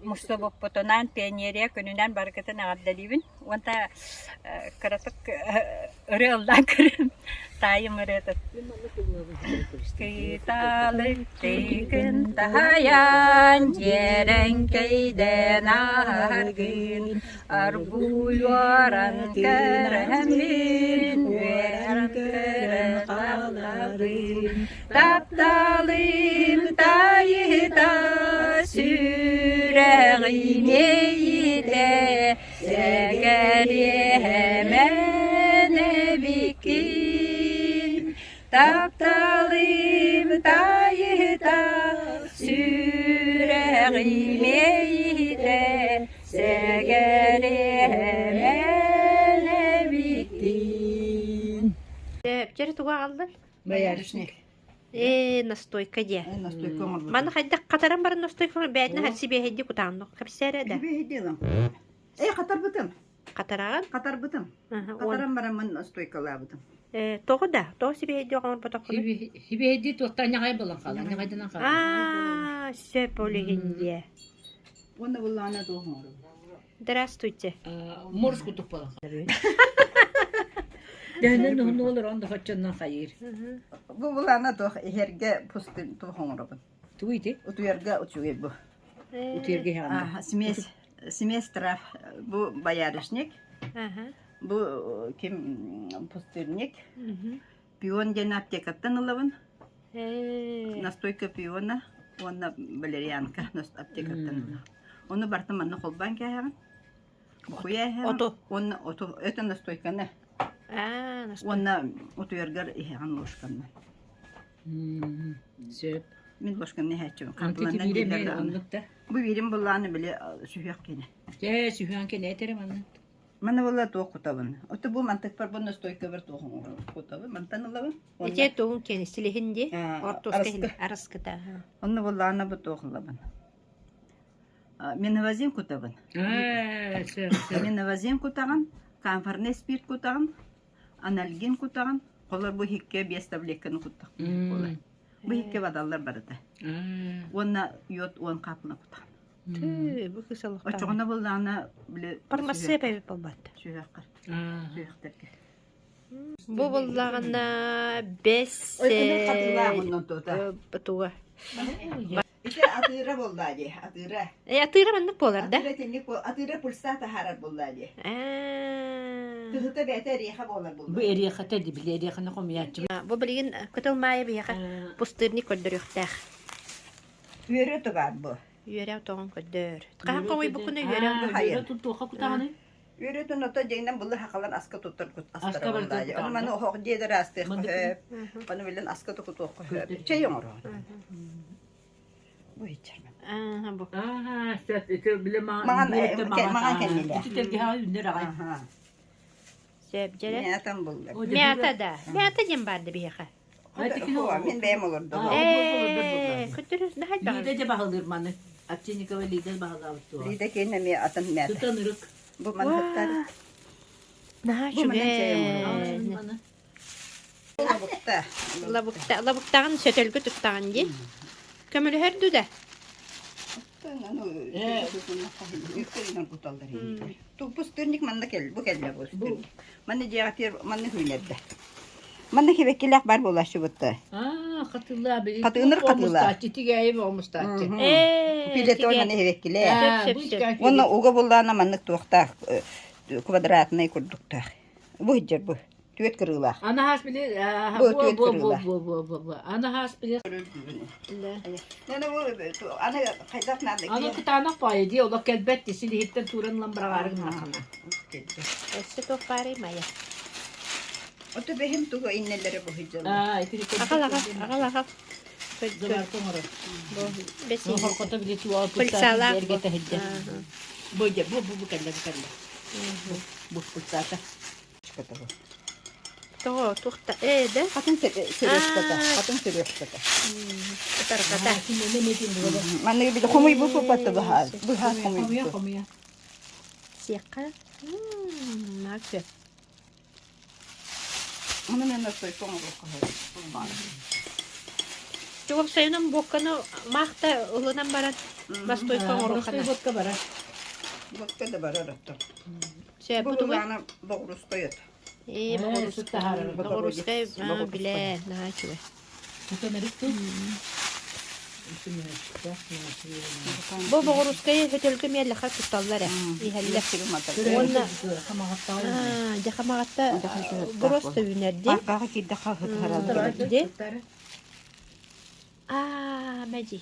Speaker 8: мустубуппутунан пионерия күнүнэн барыгытын эҕэрдэлиибин уонна кыратык ырыа ыллаан көрүм таайым ырыатын Кыталык тыгын таһайан дьиэрэҥкэйдэн ааһаргын Аргуйуаран кэрэһэммин үөрэн көрөн хаалабын Тапталым тайыта сүрэҕим иэйиитэ сэгэриэһэмэн эбиккин Тапталым тайыта сүрэҕим иэйиитэ сэгэриэһэмэн эбиккин
Speaker 1: Дьэ, тугу аҕаллын?
Speaker 6: Боярышник.
Speaker 1: Ээ, настойка диэ.
Speaker 6: Э, настойка оҥорбутум.
Speaker 1: Маны хайдах хатаран баран настойка бээтинэ хат сибиэһэйдии кутааннох кэпсээрэ да.
Speaker 6: Сибиэһэйдии ылам. Э, хатарбытым.
Speaker 1: Хатараҕын?
Speaker 6: Хатарбытым. Хатаран бараммын настойкалаабытым.
Speaker 1: Э, тоҕо да? Тоҕо сибиэһэйдии оҥорботоххунуй?
Speaker 4: Сибиэһэйдии туохтан ньаҕай буолан хаалар, ньаҕайданан хаалар.
Speaker 1: Аа, сөп ол иһин диэ.
Speaker 6: Уонна буллаҕына туох оҥоробун?
Speaker 1: Здравствуйте.
Speaker 4: Морс курдук буолан хаалар. Төһөнөн уһун олорон да хоччоннон хайыыр.
Speaker 6: Бу булаана туох иһэргэ пустын туох оҥоробун.
Speaker 4: Тугу ити?
Speaker 6: Утуйарга учугэй бу.
Speaker 4: Утуйарга иһэҕин.
Speaker 6: Смесь смесь трав. Бу боярышник. Бу ким пустырник. Пион диэн аптекаттан ылабын. Настойка пиона уонна валерьянка аптекаттан ылабын. Ону барытын манна холбоон кээһэҕин. Букуйа иһэҕин.
Speaker 1: Оту.
Speaker 6: Уонна оту это настойканы. Уонна утуйаргар иһэҕин ложканан.
Speaker 4: Сөп.
Speaker 6: Мин ложканы иһээччибин. Хантыланан дииллэр даҕаны. Бу биирим буллааны били сүһүөх кини.
Speaker 4: Дьэ, сүһүөн кини этэрэ манна.
Speaker 6: Маны буолла туох кутабын. Ото бу мантыкпар бу настойкабар туох оҥоробун кутабын. Мантан ылабын.
Speaker 1: Ити тугун киэни силиһин дии. Ортуска араскыта.
Speaker 6: Онно буоллаҕына бу туох ылабын. Миновазин кутабын. Миновазин кутаҕын, камфорный спирт кутаҕын. Анальгин кутаҕын, холор бу иһиккэ биэс таблетканы куттах буолар. Бу иһиккэ бадаллар барыта. Уонна йод уон хаапына кутаҕын.
Speaker 1: Тыы, бу кыыс олохтоох.
Speaker 6: Оччоҕуна буллаҕына били
Speaker 1: Пармассыап эбит буолбат.
Speaker 6: сүһүөххэр сүһүөхтэргэ.
Speaker 1: Бу буллаҕына бэс
Speaker 6: Ой, хатыылаах оннон туота.
Speaker 1: туга.
Speaker 6: Ити атыыра буоллаа дии, атыыра.
Speaker 1: Э, атыыра маннык буолар да?
Speaker 6: Атыыра итинник буол, атыыра пульса таһаарар буоллаа дии.
Speaker 1: Аа.
Speaker 6: Тыһыта бэйэтэ эриэхэ буолар
Speaker 5: Бу
Speaker 6: буолла.
Speaker 5: эриэхэтэ ди били эриэхэни хомуйааччы.
Speaker 1: Бу билигин Кытыл Маайа биһиэхэ пустырник көрдөрүөхтээх.
Speaker 6: Үөрэ баар бу.
Speaker 1: Үөрэ тоҕон көрдөр. Хаһан хомуйбуккуна үөрэ.
Speaker 6: Хайа.
Speaker 5: Үөрэ туттуохха кутаҕыный?
Speaker 6: Үөрэтин ото дьиҥнэн былыр хахалар аска туттар кут
Speaker 5: Аска
Speaker 6: астара
Speaker 5: барыта
Speaker 6: буоллаа дии. Ону
Speaker 5: кутаҕын
Speaker 6: маны
Speaker 5: да?
Speaker 6: оһох дьиэлэр астыахха
Speaker 5: Маннык
Speaker 6: сөп. Ону билэн аска тукутуохха сөп. Чэй оҥороҕун. Бу иччэрмэн.
Speaker 1: Аа, бу.
Speaker 5: Аа, сөп. Ити били
Speaker 6: Маҥан маҥан кэннилэ.
Speaker 5: Ити тэлгэһэҕэ үүннэр аҕай.
Speaker 1: Сөп дьэрэ.
Speaker 6: Мятам булла.
Speaker 1: Мята да. Мята диэн баар да биһиэхэ.
Speaker 6: Мин бэйэм олордум.
Speaker 1: Ээ, көтөрүс наһаа
Speaker 5: Лида дьэ баһылыыр маны. Овчинникова Лида баһылаабыт туох.
Speaker 6: Лида киин эмиэ атын мята.
Speaker 5: Сытан ырык.
Speaker 6: Бу манныктар.
Speaker 1: Наһаа
Speaker 6: Бу манан чэй оҥорор.
Speaker 1: үчүгэй.
Speaker 5: Маны.
Speaker 6: Лабыкта.
Speaker 1: Лабыкта, лабыктаҕын сөтөлгө туттаҕын дии. Көмөлөһөр дуу да?
Speaker 6: Пустырник манна кэл, бу кэллэ бу пустырник. Манна дьиэҕэ манна хүүнэрдэ. Манна кибэккилээх бар буолааччыбытта.
Speaker 5: Аа, хатылаа били.
Speaker 6: Хатыыныр хатылаа.
Speaker 5: Тигээйи омустааччы.
Speaker 1: Ээ,
Speaker 6: Пилетон манна хибэккилээх.
Speaker 1: Сөп, сөп, сөп.
Speaker 6: Уонна уга буллаана маннык туохтаах квадратнай курдуктаах. Бу иһдьэр бу. Түөт кырыылаах.
Speaker 5: Анаһаас били
Speaker 6: Бу түөт кырыылаах.
Speaker 5: бу бу бу бу. Анаһаас били.
Speaker 6: Аны аны хайдах надо
Speaker 5: Аны кытаанах баайы дии олох кэлбэт ди силиһиттэн тууран ылан быраҕаары гыннаххына.
Speaker 1: Өссө туох баарый Майя?
Speaker 6: Ото бэһим тугу иннэлэрэ бу сылдьаллар.
Speaker 5: Аа, ити
Speaker 1: Аҕал аҕал аҕал аҕал.
Speaker 5: Заварка оҥорор.
Speaker 1: Бэсиин.
Speaker 5: Хоркото били туа
Speaker 1: Пыльцалаах бу.
Speaker 5: эргэтэ сылдьар. Бу дьэ бу бу бу кэллэ бу кэллэ. Бу бу пульсата.
Speaker 1: Тоҕо туохта ээ да?
Speaker 6: Хатын сережката, хатын сережката.
Speaker 1: Ытарҕата.
Speaker 6: Манныгы били хомуйбу папатта быһаа. Быһаа
Speaker 5: Хомуйа
Speaker 6: хомуйбу.
Speaker 5: хомуйа.
Speaker 1: Сиэххэ. Мм,
Speaker 6: Оны мен настойка оҥоруохха
Speaker 1: Туох сайынан буокканы маахта ылынан баран настойка оҥоруоххана.
Speaker 5: Водка барар.
Speaker 6: Водка да барар оттон.
Speaker 1: Сөп
Speaker 6: Бу
Speaker 1: бу тугуй?
Speaker 6: булаана боҕурускай от.
Speaker 1: Ээ, боҕурускай. Боҕурускай билээ, наһаа үчүгэй. Бу боҕурускайы хөтөлгө миэллэхэ тутталлар ээ, иһэллэр. Уонна дьэ хамаҕатта просто үүнэрди.
Speaker 6: Аркаҕа киирдэххэ
Speaker 1: Ди. Аа, мэди.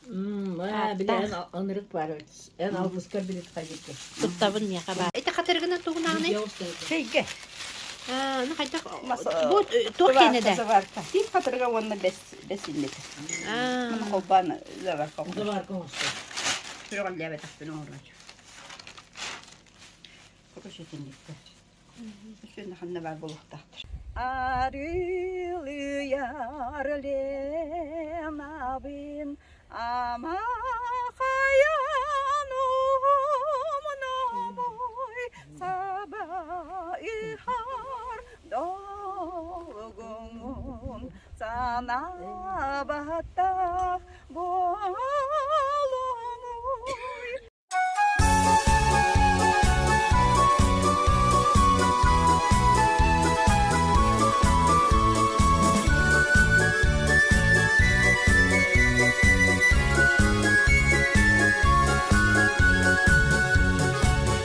Speaker 5: Били эн ынырык баар эн алгыскар билит хайдыкка.
Speaker 1: Туттабын миэхэ баар. Ити хатырыгынан тугунааный?
Speaker 6: Чэйгэ.
Speaker 1: Аа, ну хайдах бу туох киэнэ да?
Speaker 6: Заварка. Тиит хатырыга уонна бэс бэс иннэтэ.
Speaker 1: Аа.
Speaker 6: Маны холбоон заварка оҥорор.
Speaker 5: Заварка оҥостор.
Speaker 6: Сүрэҕэлдээбэтэхпин оҥороочу. Короче, итинниккэ. Үсүн ханна баар буолуохтаахтар. Арылыйар Ленабын амахаян умнобой саба ихар долгуҥун санаабаттах буолумуй.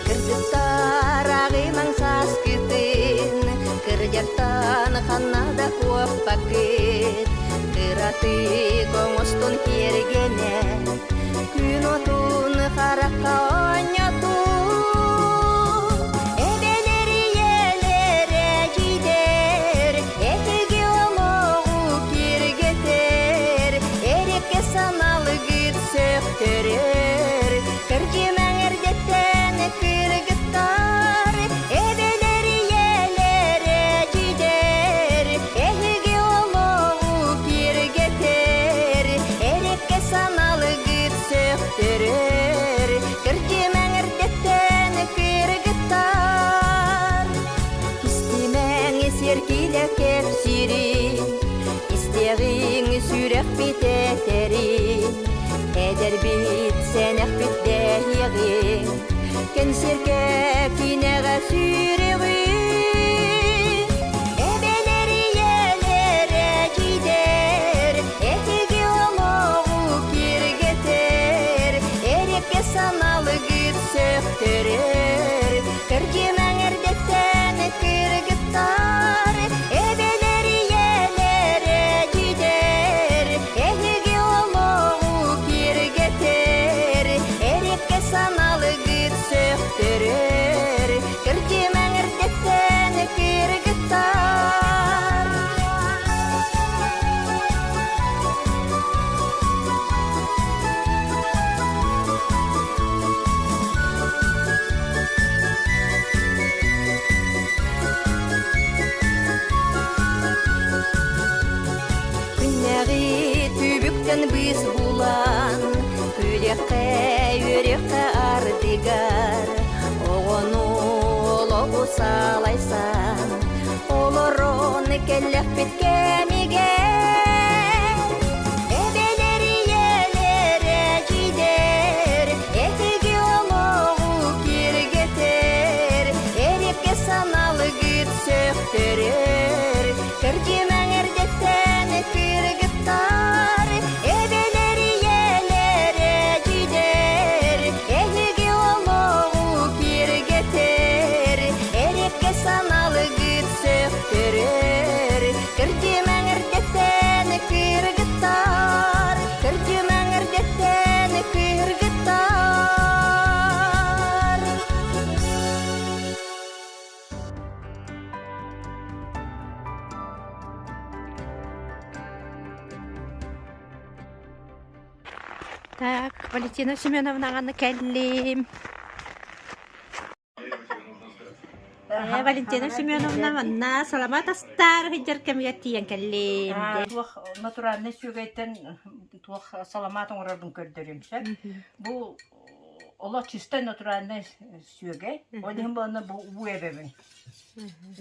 Speaker 3: Кыргыттар аҕыймаҥ сааскытын, кырдьартан ханна да куоппаккыт, кыратык оҥостон киэргэнэ, күн отун харахха оонньотуу. Эбэлэр ийэлэр эдьиийдэр, эһиги олоҕу киэргэтэр, эриккэ саналыгыт сөхтөрөр, кырдьымаҥ эрдэттэн кыргыттар, эбэлэр ийэлэр эдьиийдэр, эһиги олоҕу киэргэтэр, эриккэ саналыгыт сөхтөрөр, кырдьымаҥ. кэпсэтэрин Эдэрбит сэнэхпит дэһиэҕиҥ Кэнсиэркэ киинэҕэ сүүрүҕүн Эбэлэр ийэлэр эдьиийдэр Эһиги олоҕу киэргэтэр Эрэкэ саналыгыт сөхтөрөр Кырдьымаҥ эрдэттэн кыргыттар Эбэлэр ийэлэр эдьиийдэр Эһиги олоҕу киэргэтэр Эрэкэ саналыгыт сөхтөрөр Кырдьымаҥ эрдэттэн кыргыттар Күннэҕи түбүктэн быыс булан, күлүөххэ, үөрүөххэ ардыгар, оҕону олоҕу салайсан, олорон кэллэхпит кэмигэр. Эбэлэр ийэлэр эдьиийдэр, эһиги олоҕу киэргэтэр, эрэкэ саналыгыт сөхтөрөр, Кырдьымаҥ эрдэттэн кыргыттар, эбэлэр ийэлэр эдьиийдэр, эһиги олоҕу киэргэтэр, эрэккэ саналыгыт сөхтөрөр. Кырдьымаҥ эрдэттэн кыргыттар, кырдьымаҥ эрдэттэн кыргыттар.
Speaker 1: Так, Валентина Семеновнаҕаны кэллим. Э, Валентина Семеновна манна саламаат астаар сылдьар кэмигэр тиийэн кэллим.
Speaker 5: Туох натуральнай сүөгэйтэн туох саламаат оҥорорбун көрдөрүм сөп. Бу олох чистай натуральнай сүөгэй. Ол иһин буолна бу уу эбэбин.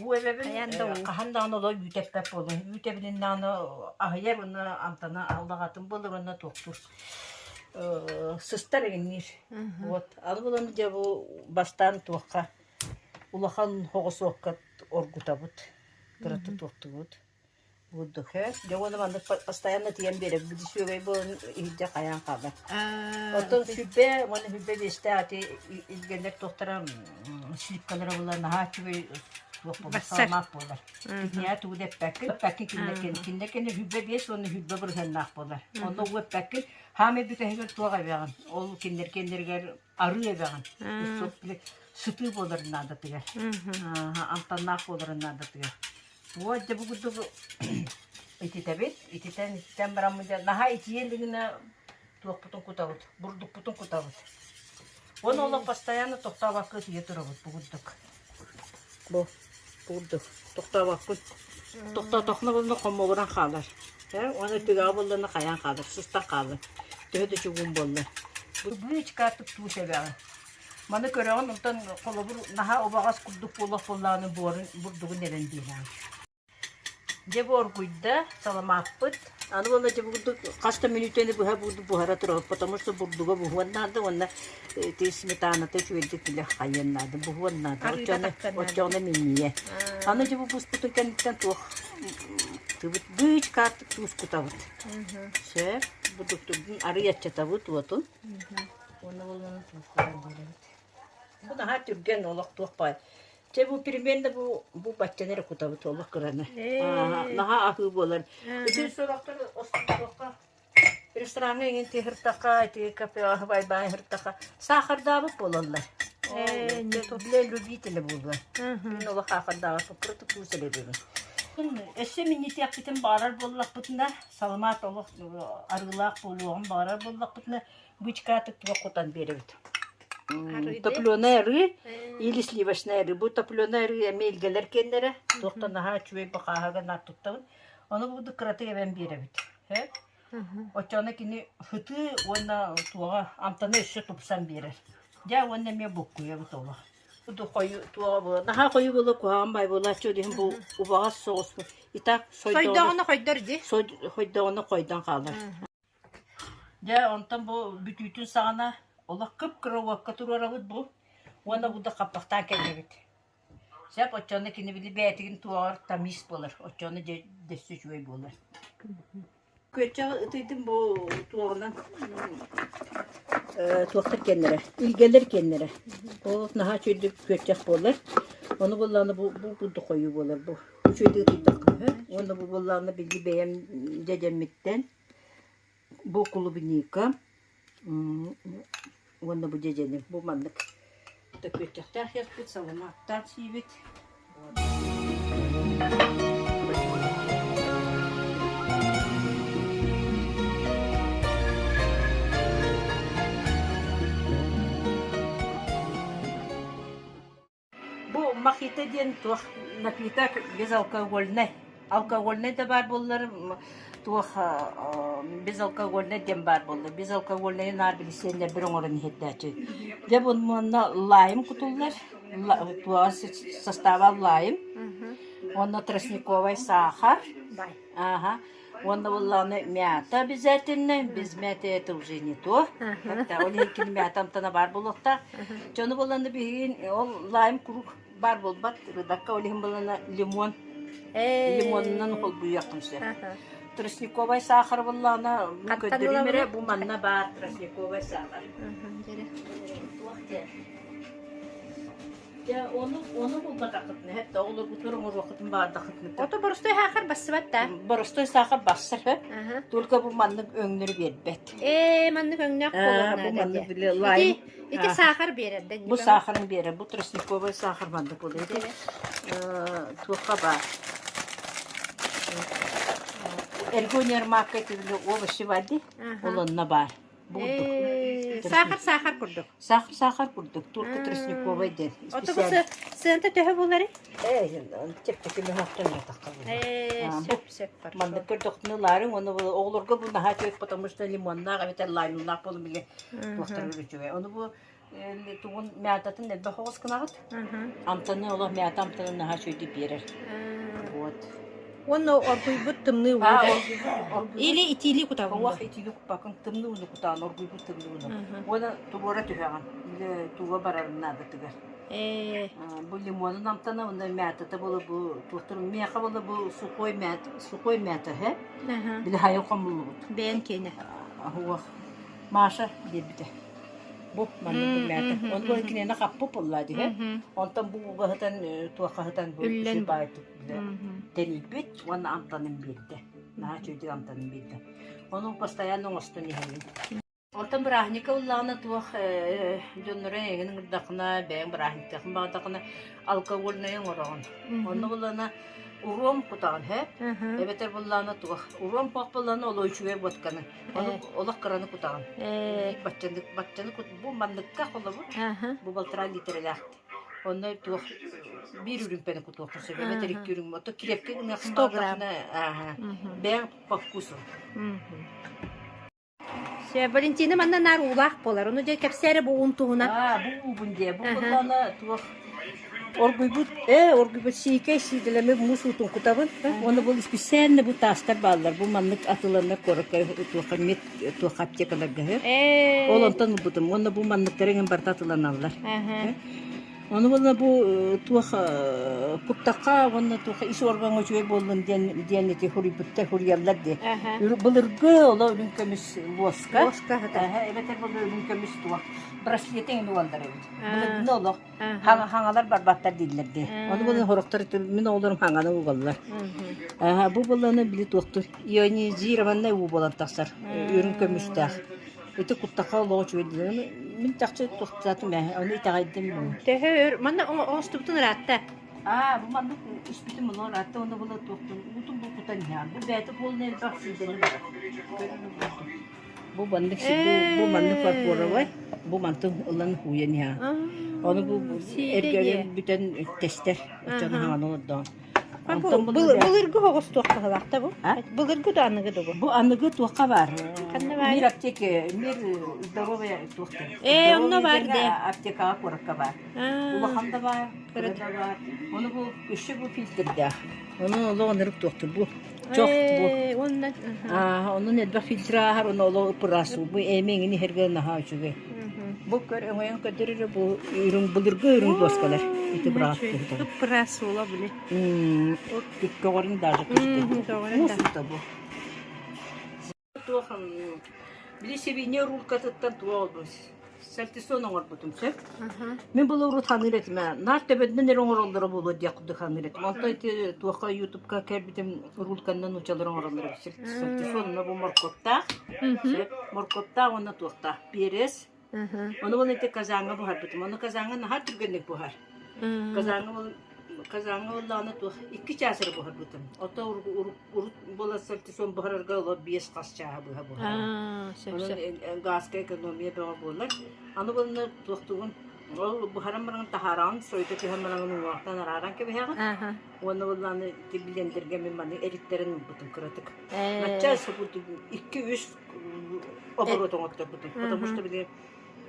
Speaker 5: Уу эбэбин
Speaker 1: Хайаан да уу.
Speaker 5: хаһан даҕаны олох үүтэппэт буолун. Үүтэбинин даҕаны аһыйар уонна амтана аллаҕатын буолар уонна туохтуур. Сыстар иҥниир. Вот. Аны булан дьэ бу бастаан туохха улахан хоҕусуокка оргутабыт. Кырата туохтугут. Бурдук дьэ уонна маннык постоянно тиийэн биэрэр били сүөгэй буолан иһирдьэ хайаан хаалар. Оттон сүбэ уонна сүбэ биэстээх ати илгэлэр туохтара слипкалара буолар наһаа үчүгэй туох буолар саламаат буолар. Киниэхэ тугу да эппэккин, эппэккин кинилэр кинилэр кэннэ сүбэ биэс уонна сүбэ бырыһыаннаах буолар. Онно уу эппэккин, хаамай бүтэһигэр туох эбэҕин, ол кинилэр кэннилэригэр арыы эбэҕин. Сытыы буоларын наадатыгар, амтаннаах буоларын наадатыгар. Вот дьэ бу курдук ититэбит. Ититэн ититэн бараммыт дьэ наһаа итийэ илигинэ туохпутун кутабыт, бурдукпутун кутабыт. Уонна олох постоянно тохтообокко итийэ турабыт бу курдук. Бу курдук тохтообоккун. Тохтоотоххуна буолла хоммогуран хаалар. Э, уонна түгэҕэ буоллана хайаан хаалар, сыстан хаалар. Төһө да чугуун буолла. Бу быычка туус эбэҕин. Маны көрөҕүн, онтон холобур наһаа убаҕас курдук буолуох буоллаҕына буорун бурдугун эбэн биэрэҕин. Дьэ бу оргуйда, саламааппыт. Аны уонна дьэ бу курдук хас да мүнүүтэни быһа бурдук буһара турабыт, потому что бурдуга буһуон наада уонна ити сметаната үчүгэйдик бile хайыан наада, буһуон наада.
Speaker 1: Арыыта
Speaker 5: Оччоҕуна
Speaker 1: тахсан наада.
Speaker 5: оччоҕуна минньийэ. Аны дьэ бу буспутун кэнниттэн туох тыбыт быычкааттык туус кутабыт. Сөп. Бурдуктурдун арый аччатабыт уотун. Уонна буоллаҕына туохтаан биэрэбит. Бу наһаа түргэн олох туох баай. Чэ бу примерно бу бу баччаны эрэ кутабыт олох кыраны.
Speaker 1: Ээ.
Speaker 5: Наһаа аһыы буолар. Ити сорохтор остуохха рестораҥҥа иҥин тиһыртаха, ити кафеҕа бай-бай ыһыртаха саахардаабыт буолаллар.
Speaker 1: Ээ, не то.
Speaker 5: Для любителя буолуо. Мин олох саахардаабат кыратык туус элэбэбин. Өссө минньитиэхпитин баҕарар буоллахпытына, саламаат олох арыылаах буолуоҕун баҕарар буоллахпытына, бычкаатык туох кутан биэрэбит. Топленай арыы или сливочный арыы. Бу топленай арыы эмиэ илгэлэр киэннэрэ. Туохта наһаа үчүгэй бакааһыга наар туттабын. Ону бу кыратык эбэн биэрэбит. Оччоҕуна кини сытыы уонна туоҕа амтана өссө тупсан биэрэр. Дьэ уонна эмиэ буккуйабыт олох. Хойу туоҕа буола наһаа хойуу буола куһаҕан баай буолааччы ол иһин бу убаҕас соҕус и так
Speaker 1: Сойдоҕуна хойдор дии.
Speaker 5: Сойдоҕуна хойдон хаалар. Дьэ, онтон бу бүтүүтүн саҕана олох кып-кыра уокка туруорабыт бу уонна бу да хаппахтаан кэллибит. Сөп, оччону кини били бэйэтигин туоҕар тамис буолар, оччону дьэ дөссө үчүгэй буолар. Күөччэҕи ытыйдым бу туоҕунан туохтар киэннэрэ, илгэлэр киэннэрэ. Ол наһаа үчүгэйдик күөччэх буолар. Ону буоллаҕына бу бу курдук хойуу буолар бу. Үчүгэйдик ытыйдахха сөп. Уонна бу буоллаҕына били бэйэм дьэдьэммиттэн бу клубника уонна бу дьэдьэним бу маннык күөччэхтээх иэхпит саламааттаах сиибит. Бу мохито диэн туох напиток безалкогольнай. Алкогольнай да баар буоллар туох безалкогольнай диэн баар буолла. Безалкогольнайы наар билисиэннэрбэр оҥорон иһэрдээччи. Дьэ бу манна лайм кутуллар. Туоҕа состава лайм. Уонна тростниковай сахар. Ага. Уонна буоллаҕына мята обязательно, без мяты это уже не то. Ол иһин кини мята амтана баар буолуохтаах. Дьону буоллаҕына биһигин ол лайм куруук баар буолбат. Рыдакка ол иһин буоллаҕына лимон лимонунан холбуйуоххун сөп. Тростниковай сахар буоллаҕына көрдөрүүм эрэ бу манна баар тростниковай сахар. Туох диэн Дьэ, ону, ону булбатаххытына, хэт да оҕолоргутугар оҥоруоххутун баҕардаххытына.
Speaker 1: Ото боростой саахар бассыбат да?
Speaker 5: Боростой саахар бассар, Только бу маннык өҥнөрү биэрбэт.
Speaker 1: Ээ, маннык өҥнөөх буолуон
Speaker 5: Бу
Speaker 1: наада
Speaker 5: маннык
Speaker 1: дии.
Speaker 5: били лайм.
Speaker 1: Ити, ити саахар биэрэр да
Speaker 5: Бу саахарын биэрэр, бу тростниковай саахар маннык буолар. Ити туохха баар? Эргонермакка ити били овощи баар дии, ол онно баар. Бу курдук.
Speaker 1: Саахар саахар курдук.
Speaker 5: Саахар саахар курдук, турка тростниковай диэн.
Speaker 1: Ото бу сыанта төһө буоларый?
Speaker 5: Ээ, чэпчэки мөһөөхтөн ятахха буолар.
Speaker 1: Ээ, сөп сөп хорошо.
Speaker 5: Маннык көрдөхтүнэ лаарыҥ, ону оҕолорго бу наһаа үчүгэй, потому что лимоннаах эбэтэр лаймнаах буолан били туохтарыгар үчүгэй. Ону бу тугун мятатын элбэх оҕус гынаҕыт. Амтаны олох мята амтанын наһаа үчүгэйдик биэрэр. Вот.
Speaker 1: Уонна оргуйбут тымныы уу
Speaker 5: А,
Speaker 1: да?
Speaker 5: оргуйбут
Speaker 1: Или итиилии кутабын
Speaker 5: Уох итиини куппаккын, тымныы ууну кутаҕын, оргуйбут тымныы ууну. Уонна туруора түһэҕин, или тууга барарын наадатыгар.
Speaker 1: Ээ.
Speaker 5: Бу лимонун амтана, уонна мятата буола бу туохтур миэхэ буола бу сухой мят, сухой мята һэ. Били хайа хомуллубут.
Speaker 1: Бэйэн киэнэ.
Speaker 5: Уох Маша биэрбитэ. Бу маннык бу мята. Оны бу кинини хаппыт буолла дии. Онтон бу уугаһытан туоххаһытан бу
Speaker 1: Үллэн
Speaker 5: баайтык тэрийбит уонна амтанын биэрдэ. Наһаа үчүгэйдик амтанын биэрдэ. Ону постоянно оҥостон иһэбин. Онтон бырааһынньыкка ыллаҕына туох дьонноро эйигин ыҥырдаххына, бэйэҥ бырааһынньыктааххын баҕардаххына алкогольнайы оҥороҕун. Онно буоллаҕына уруом кутаҕын һэ? Эбэтэр буоллаҕына туох уруом суох буоллаҕына олох үчүгэй водканы. Ону олох кыраны кутаҕын. Баччаны баччаны кут бу манныкка холобур бу балтараа литрэлээх Онно туох биир үрүмпэни кутуоххун сөп эбэтэр икки үрүҥ ото килиэпкэ гыныаххын
Speaker 1: 100 грамм.
Speaker 5: баҕардаххына ааһа бэйэҥ по вкусу.
Speaker 1: Все, Валентина манна наар уулаах буолар. Ону дьэ кэпсээ эрэ бу уун туһунан.
Speaker 5: Аа, бу уубун диэ. Бу буоллаҕына туох оргуйбут ээ оргуйбут сиикэй сиидэлэммит муус уутун кутабын. Уонна бу исписээннэ бу таастар бааллар. Бу маннык атыланар куоракка туохха мед туохха аптекаларга үһү. Ол онтон ылбытым. Уонна бу манныктары эҥин барыта атыланаллар. Ону буолла бу туох куттахха уонна туох ис уоргаҥҥа үчүгэй буоллун диэн диэн ити хуруйбуттар хуруйаллар дии. Былыргы оло үрүҥ көмүс луоска.
Speaker 1: Луоска
Speaker 5: эбэтэр буолла үрүҥ көмүс туох браслеты эҥин угаллар эбит. Былыргыны олох хаҥалар барбаттар дииллэр дии. Ону буолла сорохтор мин оҕолорум хаҥаны угаллар. Бу буолланы били туохтур ионизированнай уу буолан тахсар үрүҥ көмүстээх. Ити куттаха олоҕу үчүгэй Мин чахчы туохтаатым ээ, ону итэҕэйдим мин.
Speaker 1: Төһө өр манна оҥостубутун ыраатта?
Speaker 5: Аа, бу маннык испитим олор ыраатта уонна була туохтун уутун булкутан иһэҕин. Бу бэйэтэ полный элбэх сиидэни барар. Бу маннык бу, бу маннык фарфоровай, бу мантын ылан ууйан иһэҕин. Ону бу эргэрин бүтэн тэстэр. Оччону хаҥан олордоҕун. Онтон булыр
Speaker 1: Былыргы оҕус туох баһылаахта бу?
Speaker 5: А?
Speaker 1: Былыргы да аныгы да бу?
Speaker 5: Бу аныгы туохха баар?
Speaker 1: Ханна баар?
Speaker 5: Мир аптеки, мир здоровья туох диэн.
Speaker 1: Ээ, онно баар
Speaker 5: Здоровье
Speaker 1: дии.
Speaker 5: аптекаҕа куоракка баар. Улахан да баар, кыра да баар. Ону бу өссө бу фильтрдээх. Ону олох оннук туохтур бу. Чох бу.
Speaker 1: Ээ, уонна
Speaker 5: Аа, онон элбэх фильтр ааһар, ону олох ыпыраас бу эми эҥин иһэргэ наһаа үчүгэй. Бу көр өҥөйөн көрдөрөр бу үрүҥ былыргы үрүҥ дуоскалар. Ити быраап киһитэ.
Speaker 1: Ыпыраас суола били.
Speaker 5: Көҕөрүн даже көстөр. Муус бу. Туох били сибиинньэ уруулкатыттан туох олбус сальтисон оҥорбутум сөп. Мин былы урут ханыыр этим наар төбөтүнэн эрэ оҥороллоро буолуо диэх курдук ханыыр этим. Онтон ити туохха ютубка кэлбитим рульканнан нуучалар оҥороллор эбит сальтисон онно бу моркуоптаах сөп моркуоптаах уонна туохтаах перец Ону ол ити казаҥҥа буһарбытым. Ону казаҥҥа наһаа түргэнник буһар. Казаҥҥа ол казаҥҥа буоллаҕына туох икки чаас эрэ буһарбытым. Ото урут буола сальтисон буһарарга олор биэс хас чааһы быһа буһар. Онон газка экономия бөҕө буолар. Аны буолна туохтугун ол буһаран баран таһаараҕын сойута түһэн баран уҥуохтан арааран кэбиһэҕин. Уонна буоллаҕына ити блендергэ мин маны эриттэрин ылбытым кыратык. Начча икки-үс оборот оҥотторбутум. Потому что били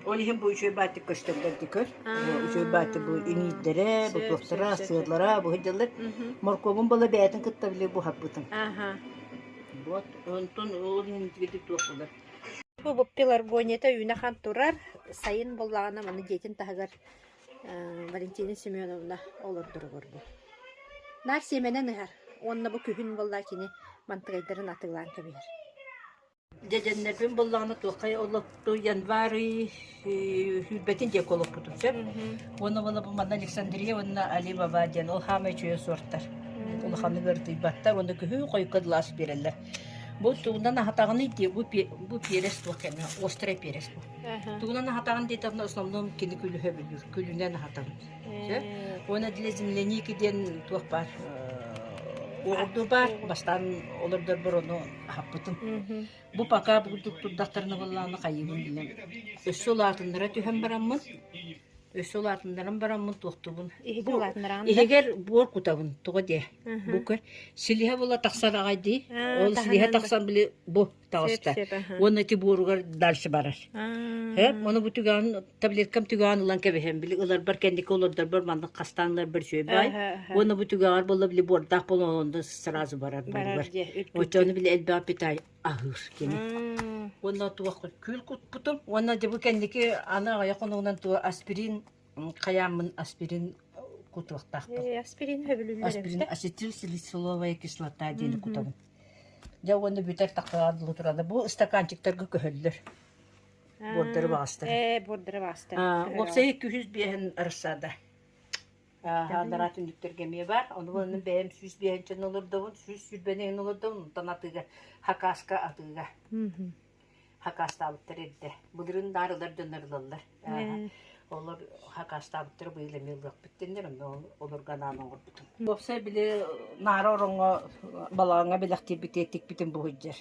Speaker 5: ол иһин бу үчүгэй бааттык көстөллөр ди көр. Үчүгэй бааттык бу иҥиирдэрэ, бу туохтара, сыаллара, бу сылдьаллар. Моркуобун была бэйэтин кытта били буһарбытым. Вот, онтон ол иһин итигитик туох буолар.
Speaker 1: Бу пеларгонията үүнэ хан турар. Сайын буоллаҕына маны дьиэтин таһыгар Валентина Семеновна олордоругар бу. Наар сиэмэнэн ыһар уонна бу күһүн буолла кини мантыгайдарын атыылаан кэбиһэр.
Speaker 5: Дьэдьэннэрбин буллаҕына туоххай олохту январь сүүрбэтин диэки олохпутум сөп. Уонна буола бу манна Александрия уонна Али Баба диэн ол хаамай үчүгэй суортар. Улаханнык ыартыйбаттар уонна күһүн хойукка дылы ас биэрэллэр. Бу тугунан аһатаҕыный дии бу бу перец туох кэннэ острый перец бу. Тугунан аһатаҕын диэтэххинэ основном кини күлүһэ бүлүүр күлүнэн аһатабын. Уонна для земляники диэн туох баар уоҕурдуу баар бастаан олордорбор ону аһаппытым. Бу пока бурдук турдахтарына буоллаҕына хайыыбын билэн өссө улаатыннара түһэн бараммын өссө улаатыннаран бараммын туохтубун
Speaker 1: Иһиги улаатыннараҕын да?
Speaker 5: иһигэр буор кутабын тоҕо диэ бу көр силиһэ була тахсар аҕай дии ол силиһэ тахсан били бу таҕыста уонна ити буоругар дальше барар э ону бу түгэҕин таблеткам түгэҕин ылан кэбиһэн били ыларбар кэнники олордорбор маннык хастаан ыларбар үчүгэй баай уонна бу түгэҕэр буолла били буордаах буолан онно сразу барар буоругар оччону били элбэх питай аһыыр кини уонна туох күл кутпутум уонна дьэ бу кэнники аны аҕыйах хонугунан туо аспирин хайааммын аспирин кутуохтаахпын.
Speaker 1: Аспирин сөбүлүүллэр
Speaker 5: Аспирин ацетилсалициловая кислота диэни кутабын. Дьэ уонна бүтэр таххаҕа дылы тураллар. Бу стаканчиктарга көһөллөр. Буордары баҕастар.
Speaker 1: Ээ, буордары баҕастар.
Speaker 5: Уопсайа 205 рассада. Анараа түннүктэргэ эмиэ баар. Ону уонна бэйэм 105 олордобун, 120 олордобун, онтон атыыга, хакаска атыыга. Хакаастаабыттар эрдэ. Былырыын наар ылар дьоннор ылаллар. Олор хакаастаабыттара быйыл эмиэ ылыахпыт диэннэр, онно олорго анаан оҥорбутум. Уопсай били наара ороҥҥо балаҕаҥҥа бэлэхтиирбитигэр тикпитим бу сылдьар.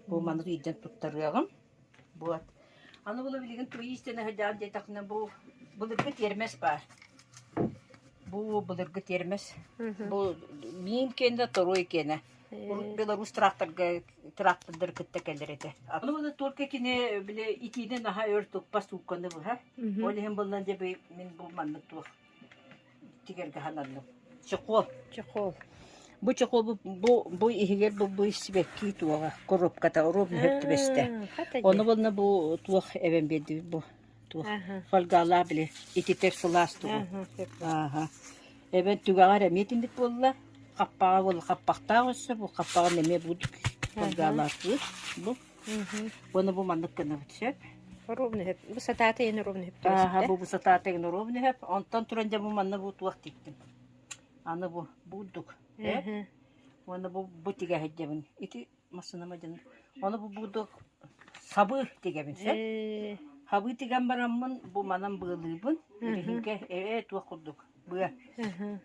Speaker 5: Бу маннык илдьэн туттарыаҕым. Вот. Аны була билигин тугу иистэнэ сылдьаҕын диэтэххинэ бу былыргы тиэрмэс баар. Бу былыргы тиэрмэс. Бу миин киэнэ, торуой киэнэ. Урут Беларусь тракторга трактордары кытта кэлэр этэ. Аны только кини били итиини наһаа өр туппас суукканы быһа. Ол иһин буллан дьэ мин бу маннык туох тигэргэ сананным. Чехол.
Speaker 1: Чехол.
Speaker 5: Бу чехол бу бу, бу иһигэр бу, бу сибэкки туоҕа коробката ровно сөп түбэстэ. Ону буолна бу туох эбэн биэрдибит бу туох фольгалаах били ититэр сылаас тугу. Ааха. Эбэн түгэҕэр эмиэ итинник буолла. Хаппаҕа буолла хаппахтаах өссө бу хаппаҕын эмиэ бу фольгалаахпыт бу. Уонна бу маннык гынабыт сөп.
Speaker 1: Ровно хөп. Бу сатаата ен ровно хөп
Speaker 5: Ааха бу бу сатаата ен ровно хөп. Онтон туран дьэ бу манна бу туох тиктим. Аны бу бурдук. Э? Уонна бу бу тигэ сылдьабын. Ити массыынама дьон. Ону бу бурдук сабы тигэбин сөп. Хабыы тигэн бараммын бу манан быалыыбын. Ириһиҥкэ ээ туох курдук быа.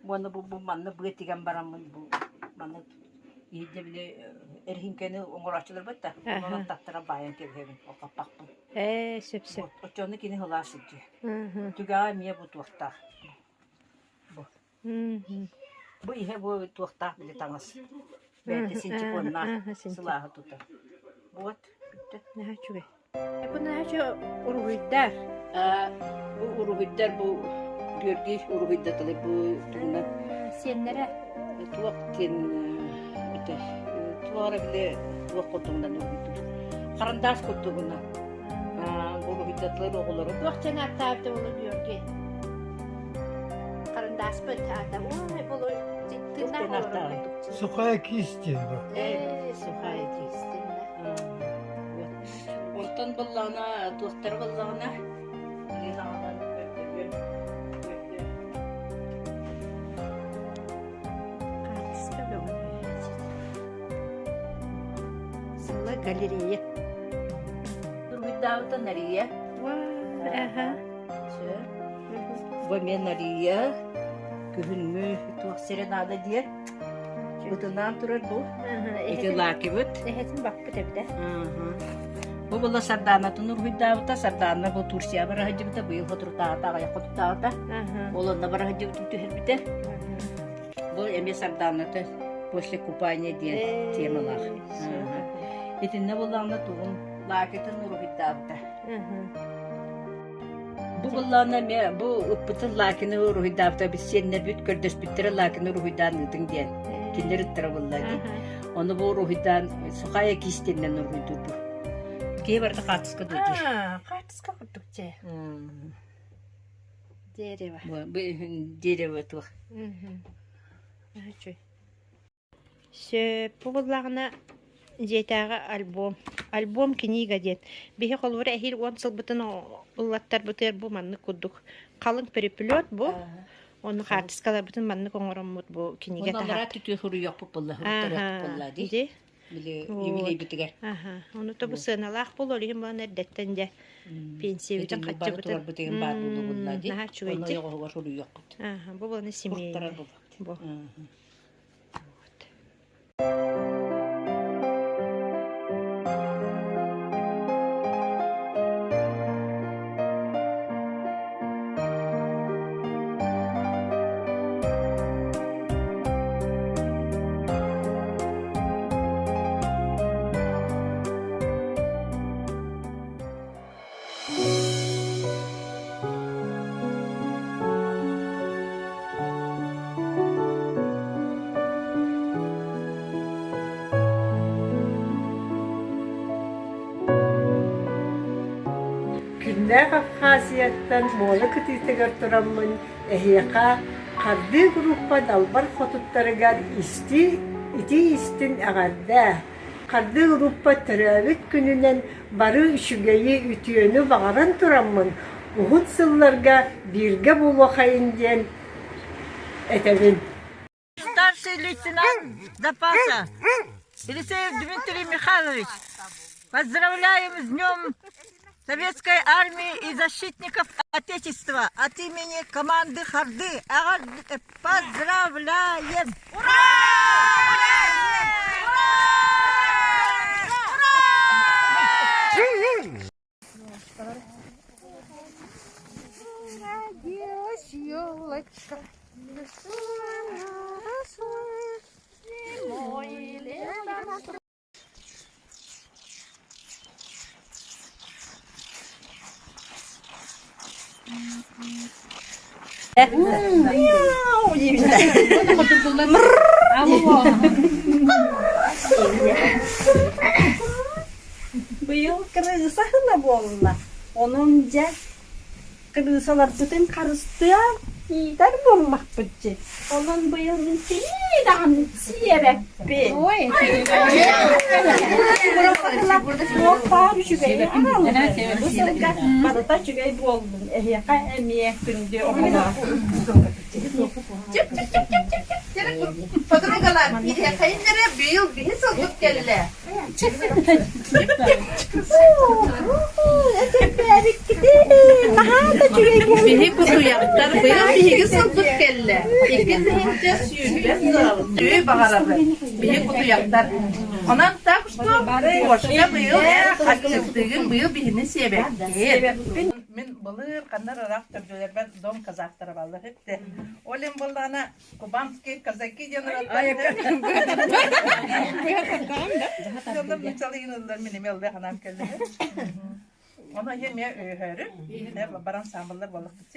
Speaker 5: Уонна бу бу манна быа тигэн бараммын бу манна иһирдьэ били эриһиҥкэни оҥорооччулар бытта. Онон таттара баайан кэбиһэбин ол хаппахпын.
Speaker 1: Ээ сөп сөп.
Speaker 5: Оччону кини сылаас сылдьыа. Түгэҕэ эмиэ бу туохтаах. Бу. Бу иһэ бу туохтаах били таҥас. Бэйэтэ синтепоннаах сылааһы тутар. Вот, бүттэ.
Speaker 1: Наһаа үчүгэй. Бу наһаа үчүгэй уруһуйдар.
Speaker 5: Бу уруһуйдар бу Георгий уруһуйдатылар бу тугунан
Speaker 1: Сиэннэрэ.
Speaker 5: Туох диэн это туох эрэ били туох курдугунан уруһуйдуур. Харандаас курдугунан уруһуйдатылар оҕолору.
Speaker 1: Туох диэн ааттаабыта буолуо Георгий? Харандааспыт аата. Ой, болу тыыннаах олорор курдук.
Speaker 9: Сухая кисть диэн бу.
Speaker 1: Ээ, сухая кисть диэн.
Speaker 5: Онтон буоллаҕына туохтара буоллаҕына Линаҕынан көрдөрүөм көрдөр.
Speaker 1: Хаартыска бөҕө Сыла галерея.
Speaker 5: Уруһуйдаабыта Нария.
Speaker 1: Аха.
Speaker 5: Бу эмиэ Нария күһүҥҥү туох сирэ наада диэ. Бытынаан турар бу. Ити лаакыбыт.
Speaker 1: Эһэтин баппыт эбитэ.
Speaker 5: Бу була Сардаанатын уруһуйдаабыта. Сардаана бу Турция бара сылдьыбыта, быйыл хотурутааҕыта аҕыйах хотутааҕыта. Ол онно бара сылдьыбытын түһэрбитэ. Бу эмиэ Сардааната после купания диэн темалаах. Итиннэ буллаҕына тугун лаакытын уруһуйдаабыта. Бу буллаҕына эмиэ бу ыппытын лаакины уруһуйдаабыта біз сиэннэрбит көрдөспүттэрэ лаакины уруһуйдаан ыытыҥ диэн. Кинилэр ыттара булла дии. Ону бу уруһуйдаан сухая кистеннэн уруһуйдуурбут. Киһи барыта хаартыска дуу диир.
Speaker 1: Хаартыска курдук дьэ. Дерево.
Speaker 5: Дерево туох.
Speaker 1: Үчүгэй. Сөп бу буоллаҕына дьиэтээҕи альбом. Альбом книга диэн. Биһи холобура эһиил уон сылбытын ыллаттарбытыгар бу маннык курдук халыҥ переплет бу. Ону хаартыскаларбытын маннык оҥороммут бу кинигэ
Speaker 5: Онно
Speaker 1: таһаат.
Speaker 5: түтүө суруйуохпут буолла, суруттарыахпыт буолла дии.
Speaker 1: Дии.
Speaker 5: Били
Speaker 1: Вот.
Speaker 5: юбилейбитигэр.
Speaker 1: Аха. Ону то бу сыаналаах буолуо, ол иһин буолан эрдэттэн дьэ пенсиябытын
Speaker 5: Итинник бары
Speaker 1: хаччыбытын
Speaker 5: турарбытыгын баар буолуо буолла дии.
Speaker 1: наһаа
Speaker 5: Онно
Speaker 1: үчүгэйдик.
Speaker 5: ойоҕоһугар суруйуохпут.
Speaker 1: Аха, бу буолан
Speaker 5: Суруттарар
Speaker 1: семейный.
Speaker 5: буоллахпыт.
Speaker 1: Бу.
Speaker 10: Күннээх Абхазияттан муора кытыытыгар тураммын эһиэхэ Хардыы группа далбар хотуттарыгар истии итии-истиҥ эҕэрдээ! Хардыы группа төрөөбүт күнүнэн бары үчүгэйи, үтүөнү баҕаран тураммын, уһун сылларга бииргэ буолуохайын диэн этэбин.
Speaker 11: Старший лейтенант запаса Елисеев Дмитрий Михайлович, поздравляем с Днем Советской Армии и защитников Отечества от имени команды Харды. Поздравляем! Ура! Ура!
Speaker 10: Родилась елочка, в лесу она росла, зимой и летом.
Speaker 12: Быйыл кырыыса сыла буолла. Онон дьэ кырыысаларбытын харыстыан иитэр буоллахпыт дии. Онон быйыл мин сии даҕаны сиэбэппин. Туох баар үчүгэйи аҕаллым. Бу сылга барыта үчүгэй буоллун. Эһиэхэ эмиэ күндү оҕолор.
Speaker 4: Подругалар, биһиэхэйиннэрэ быйыл биһи сылбыт кэллэ. Биһи кутуйахтар быйыл биһиги сылбыт кэллэ. 2020 сыл үтүө баҕарабын. Биһи кутуйахтар. Онон так что кошка быйыл эр хаччыктыгын быйыл биһини сиэбэккин.
Speaker 6: Мин.
Speaker 9: Былыр ханна ыраах төрдүлэрбэр дом казактара баллар этте. Ол им буоллаҕына кубанские казаки диэн Дьоннор нуччалыйыныллар мин эмиэ ыллыы ханаам кэллэ. Ону эмиэ өйөһөрү баран ансамбллар буоллахпыт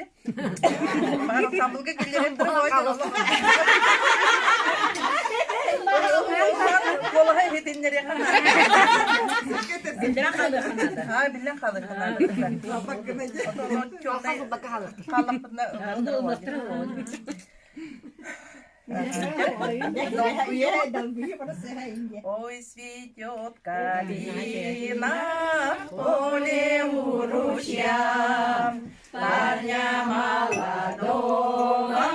Speaker 9: Баар ансамблга киллэрэн Куолаһа иһитиннэриэххэ
Speaker 5: Биллэн хаалыахха наада.
Speaker 9: Аа, биллэн хаалыахха наада. Хааллахпытына Ой, цветет калина в поле у ручья, Парня молодого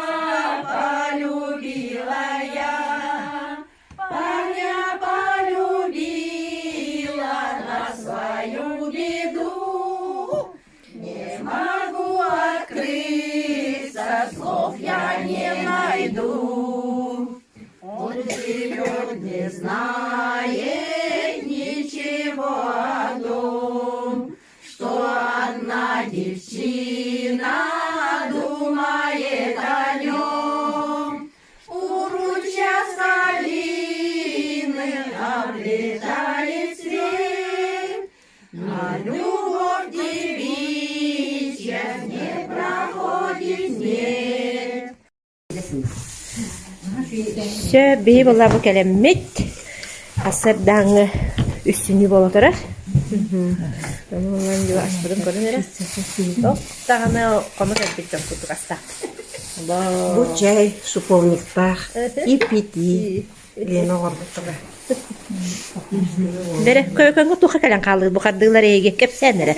Speaker 9: полюбила я, Парня полюбила на свою беду. Не могу открыться, слов я не найду. Он живет, не знает ничего о том, что одна девчина думает о нем. У ручья с калины облетает свет, а любовь девичья не проходит нет.
Speaker 1: Все, биһи буолла бу кэлэммит сарсыардааҥҥы үстүнүү буола турар. Онон дьэ аспытын көрөн эрэ. Ол даҕаны хоно кэлбит дьон курдук астаахпыт.
Speaker 13: Бу чай шиповниктаах ипити Лена оҥорбуттара.
Speaker 1: Бэрэ, көкөҥҥө туха кэлэн хаалыы бу хардыылар эйиги кэпсээн эрэ.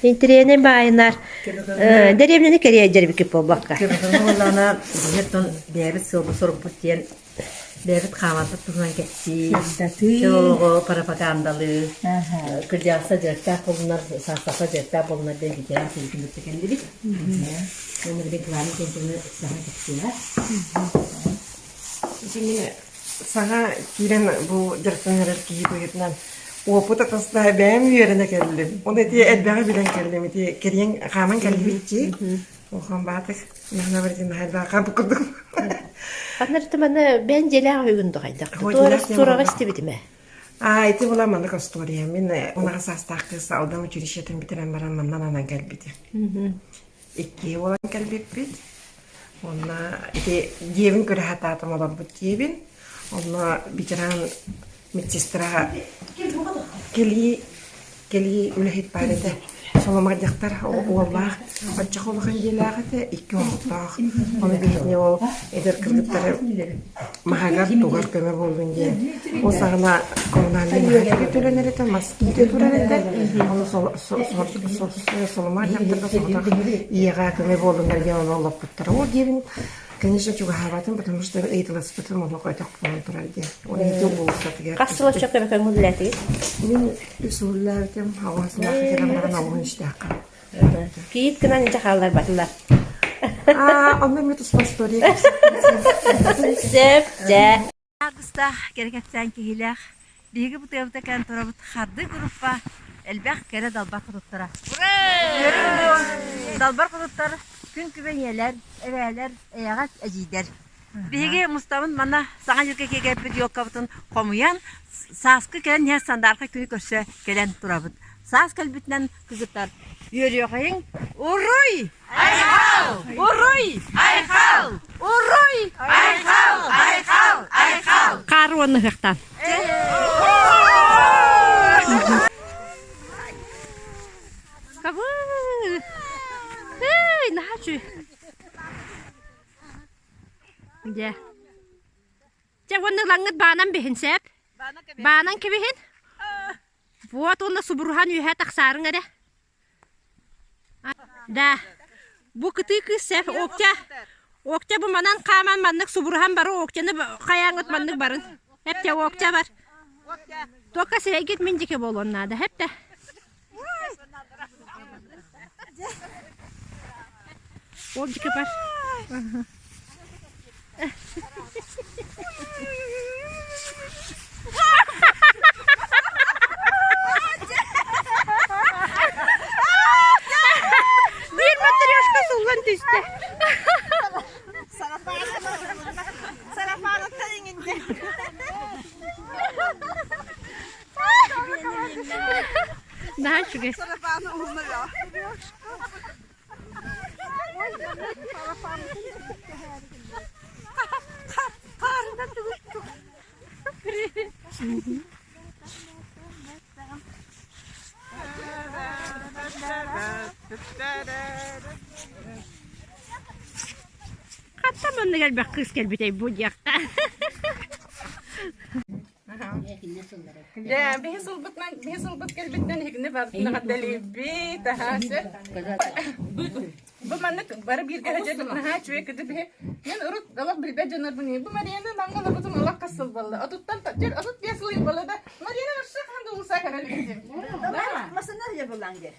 Speaker 1: Интириэнэ баайынар дэриэбинэни кэрийэ дьэрбиккит буолбакка.
Speaker 14: Көкөҥҥө буоллаҕына, биһиги бэйэбит сыалбыт сорукпут диэн бэйэбит хаамарбыт туһунан кэпсии, чөл олоҕу пропагандалыы, кырдьаҕаста дьарыктаах буолунар, саастаахха дьарыктаах буолунар диэн ветеран сэриитин кытта кэллибит. Уонна били главный кэнчэни саҥа кэпсиэҕэ.
Speaker 13: Ити мин саҥа киирэн бу дьарыктанан эрэр киһи быһыытынан уопут атастаһа бэйэм үөрэнэ кэллим. Ол ити элбэҕи билэн кэллим. Ити кэриэҥ хааман кэлбит дии. Улахан баатык наһана барытын наһаа хаампыт курдук.
Speaker 1: Ханна маны бэйэн дьиэлээх үһүгүн дохайдах. Туораҕа истибитим ээ.
Speaker 13: Аа, ити була маннык остуоруйа. Мин унаҕа саастаах кыыс Алдан училищетын бүтэрэн баран манна ананан кэлбитим. Иккиэ буолан кэлбиппит. Уонна ити дьиэбин көрө сатаатым олорбут дьиэбин. Онно ветеран медсестра кэлии кэлии үлэһит баар этэ. Соломор дьахтар уоллаах баччах улахан дьиэлээх этэ, икки оһохтоох. Ону биһигини ол эдэр кыргыттары маһыгар тугар көмө буоллун диэн. Ол саҕана коммунальнай маһа төлөнөр этэ, мас киирэ турар этэ. Ону Соломар дьахтарга соҕотох ийэҕэ көмө буоллуннар диэн ону олоппуттара. Ол диэбин, конечно, чугаһаабатым, потому что ыйыталаспытым олох өтөх буолан турар диэн. Ол иһин уулуссатыгар
Speaker 1: Хас сыл оччо көмө көҥүллээтигит?
Speaker 13: Мин үс сыллаабытым, аҕыс сыллаахха кэлэн баран оҕуһун истээххэ.
Speaker 1: Кийиит гынан инчэ хаалларбатылар.
Speaker 13: Аа, онно эмиэ туспа история
Speaker 1: Сөп, дьэ.
Speaker 11: Августаах кэрэ кэпсээн киһилээх биһиги бу тыабыта кэлэн турабыт хардыы группа элбэх кэрэ далбар хотуттара. Далбар хотуттар күн күбэй ийэлэр, эбээлэр, эйэҕэс эдьиийдэр. Биһиги мустабын манна саҥа дьылга киэргэппит елкабытын хомуйан сааскы кэлэн иһэр сандаархай күнү көрсө кэлэн турабыт. Саас кэлбитинэн кыргыттар үөрүөхэйиҥ уруй!
Speaker 3: Айхал!
Speaker 11: Уруй!
Speaker 3: Айхал!
Speaker 11: Уруй!
Speaker 3: Айхал! Айхал! Айхал!
Speaker 1: Хаар уонна ыһыахтаан. Кабы! Эй, наһаа үчүгэй. Дьэ. Дьэ, уонна ылаҥҥыт баанан биһин сээп. Баанан кэбиһин. Вот уонна субуруһан үөһэ тахсаарыҥ эрэ. Да, бу кытыы кыыс сэп Октя, Октя бу манан хааман маннык субуруһан бары Октяны хайааҥҥыт маннык барын. Эптэ Октя бар. Только сирэйгит мин диэки буолуон наада, эптэ. Ол диэки бар. Наһаа үчүгэй.
Speaker 6: Сарафаны уһунна
Speaker 1: Хантан маннык элбэх кыыс кэлбитэй бу диэххэ.
Speaker 9: Дьэ, биһи сылбытынан, биһи сылбыт кэлбитинэн иһигини барытын эҕэрдэлиибит, аһаа, сөп. Бу маннык бары бииргэ сылдьарбыт наһаа үчүгэй кыды биһи. Мин урут олох билбэт дьоннорбун бу Марияны манга олорбутум олох хас сыл буолла. Отуттан 35 сыл буолла да Марияны вообще хаһан да уулусса көрө илигим.
Speaker 6: Масына я булаң де.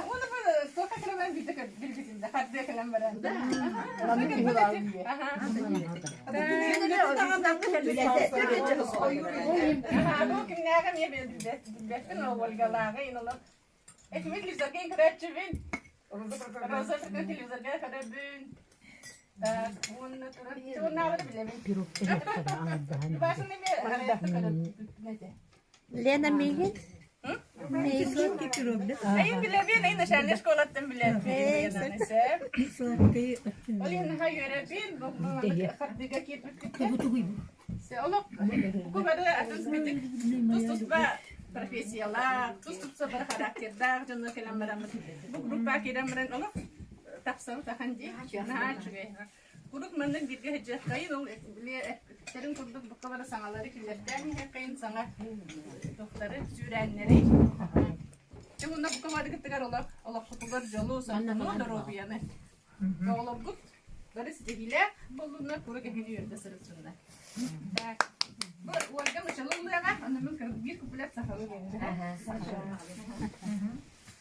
Speaker 9: Уонна бу туохха кэлэн билбитим да хардыа кэлэн баран. Бу кимнээҕи эмиэ билбэппин Ольгалааҕы инолор Этими телевизорга көрөөччүбүн. Роза телевизорга көрөбүн. Так, уонна туран уоннаабыты билэбин. Башын эмиэ
Speaker 1: Лена миигин?
Speaker 9: Айын билэбин, айын начальнай школаттан билэбин. Ол иһин наһаа үөрэбин, бу хардыга киирбиппиттэн. Олох бу бары атын битик тус-туспа профессиялаах, тус-туспа бары характердаах дьонно кэлэн бараммыт. Бу группа киирэн баран олох тахсабыт ахан дии. Наһаа үчүгэй. Куруук маннык бииргэ сылдьыаххайын, ол били эппиттэрин курдук бука бары саҥалары киллэртээн иһиэххэйин, саҥа туохтары, сүүрээннэри. Дьэ уонна бука барыгытыгар олох олоххутугар дьолу, соргуну, доруобуйаны. Оҕолоргут бары ситиһиилээх буоллуннар, куруук эһини үөрдэ сырытсыннар. Так. Бу Ольга Мычалыллыаҕа, онно мин биир куплет сахалыы буолла.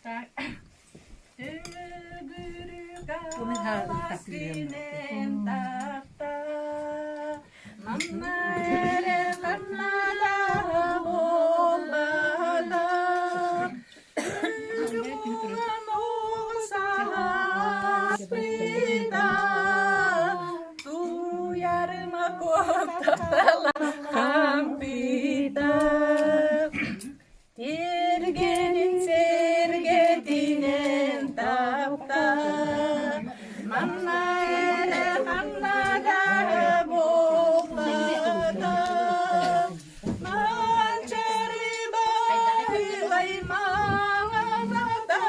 Speaker 9: Так. Төгүрүк алаас күнэн тахта, манна эрэ ханна да буолбата. Үрүҥ сааспыта, туйарыма куоттала хампыта. Тиргэнин сэргэтинэн тапта, манна эрэ ханна да буолбата. Манчары баһылай маҥаната,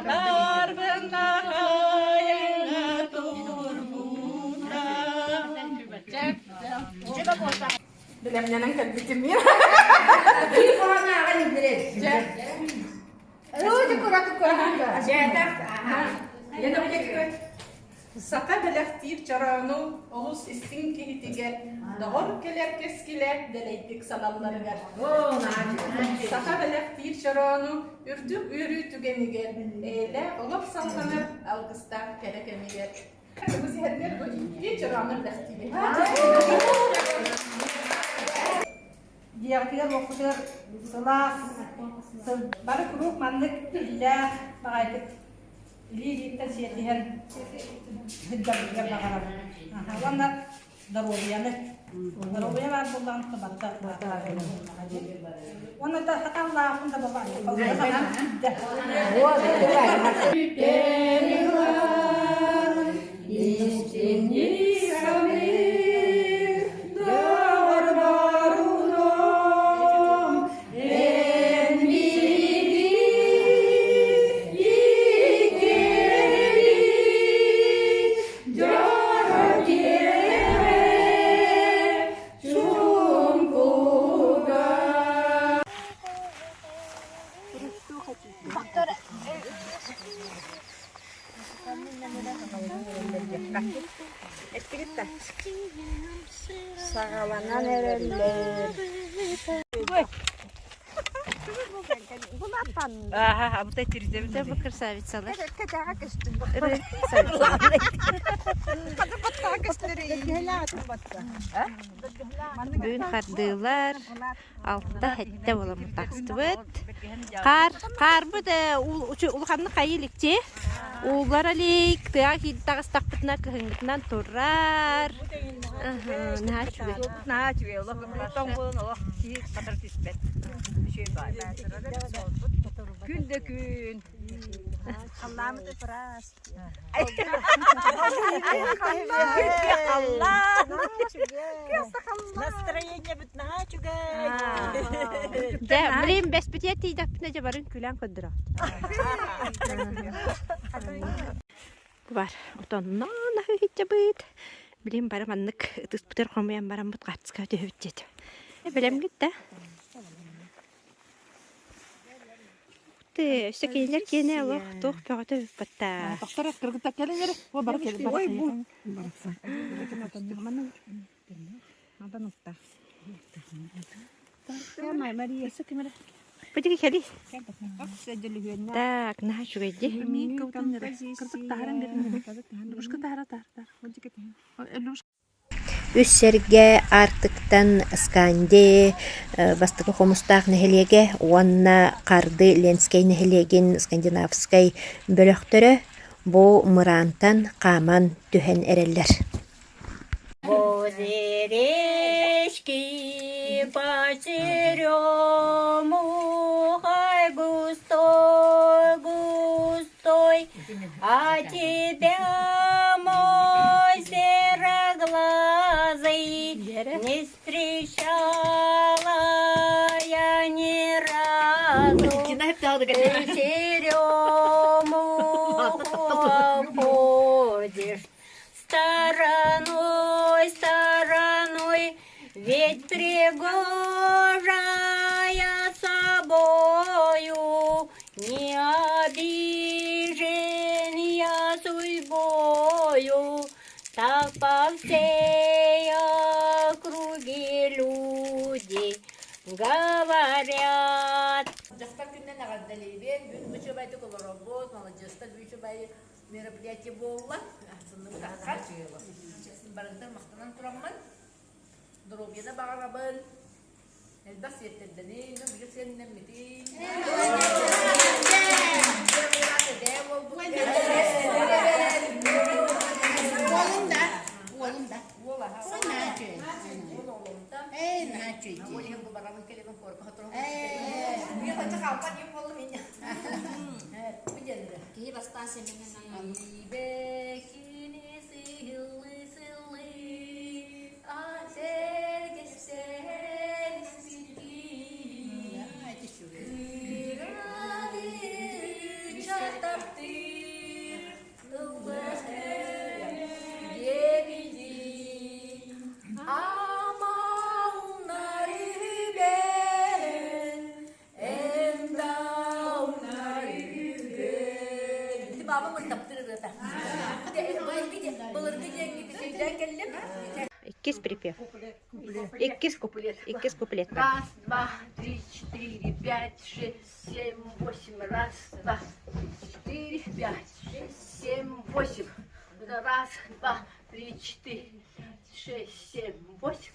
Speaker 9: барбына хайаҥа турбута. Билэмнэнэн кэлбитим мин. Саха бэлэхтиир чороону олус истиҥ киһитигэр доҕор кэлэр кэскилэ дэлэйдик саналларыгар. Саха бэлэхтиир чороону үрдүк үөрүү түгэнигэр эйэлээх олох салҕанар алгыстаах кэрэ кэмигэр Бу сиһэргэр бу икки чороону бэлэхтиибин.
Speaker 12: Дьиэҕитигэр уоппутугар сылаас, бары куруук маннык иллээх баҕайытык илии-илииттэн сиэтиһэн сылдьарбытыгар баҕарабын. Уонна доруобуйаны. Доруобуйа баар буоллаҕына барыта Уонна да хатааллаахпын да буоллаҕына
Speaker 10: Истиҥник саныыр доҕорборунум эн миигин иккиэбит дьоро киэһэ чуҥкуга
Speaker 6: Эттигит да? Саҕаланан эрэллэр.
Speaker 5: Ааха, абытай тирдебит.
Speaker 1: Дьэ, бу красавицалар. Бүгүн хардыылар алта-сэттэ буоламмыт таҕыстыбыт. Хаар, хаарбыт улаханнык хайыы иликчи. Ууллар илик, тыаҕа киирдэ таҕыстахпытына кыһыҥҥытынан турар. Наһаа үчүгэй.
Speaker 5: Наһаа үчүгэй, олох тоҥ буолан олох киһи хатар түспэт. Үчүгэй баар. Күн да күн.
Speaker 6: Халлаамыт ыраас.
Speaker 5: Настроение наһаа үчүгэй.
Speaker 1: Дьэ, блин, бэспитиэ тиийдэхпинэ дьэ барын күлэн көрдөрөҕүт. Бар, отонноон аһыһыччабыт. Билин бары маннык ытыспытыр хомуйан бараммыт хаартыска түһүбүт диэтэ. Бэлэмгит да? Ты, өссө кинилэр киэнэ олох туох бөҕөтө ыппаттаа.
Speaker 9: Тохтор кыргыттар кэлин эрэ. О, бары кэлин. Ой, бу.
Speaker 1: Бу кэли. Так, наһаа үчүгэй дии. Үс сэргэ Аартыктан Сканди Бастакы Хомустаах нэһилиэгэ уонна Харды Ленскэй нэһилиэгин скандинавскай бөлөхтөрө бу мыраантан хааман түһэн эрэллэр.
Speaker 10: Возле речки по черемухой густой, густой, а тебя, мой сероглазый, не встречала я ни разу. Ты черемуху обходишь стороной, стороной, ведь пригожая собою, не обижен я судьбою, так по всей округе люди говорят.
Speaker 5: Дьахтар күнүнэн эҕэрдэлиибин. Бүгүн бу олоробут, маладьыастар бүчүбай мероприятие буолла. Астынныбыт аххан. Барыгытар махтанан тураммын. Доруобуйаны баҕарабын. Элбэх сиэттэрдэнин, билик сиэннэммитин.
Speaker 4: Уолун да, уолун да. Ээ, наачуй.
Speaker 5: Киһи бастаан сэмэнэн
Speaker 1: Иккис припев. Иккис куплет. Иккис куплет.
Speaker 4: Раз, два, три, четыре, пять, шесть, семь, восемь. Раз, два, четыре, пять, шесть, семь, восемь. Раз, два, три, четыре, шесть, семь, восемь.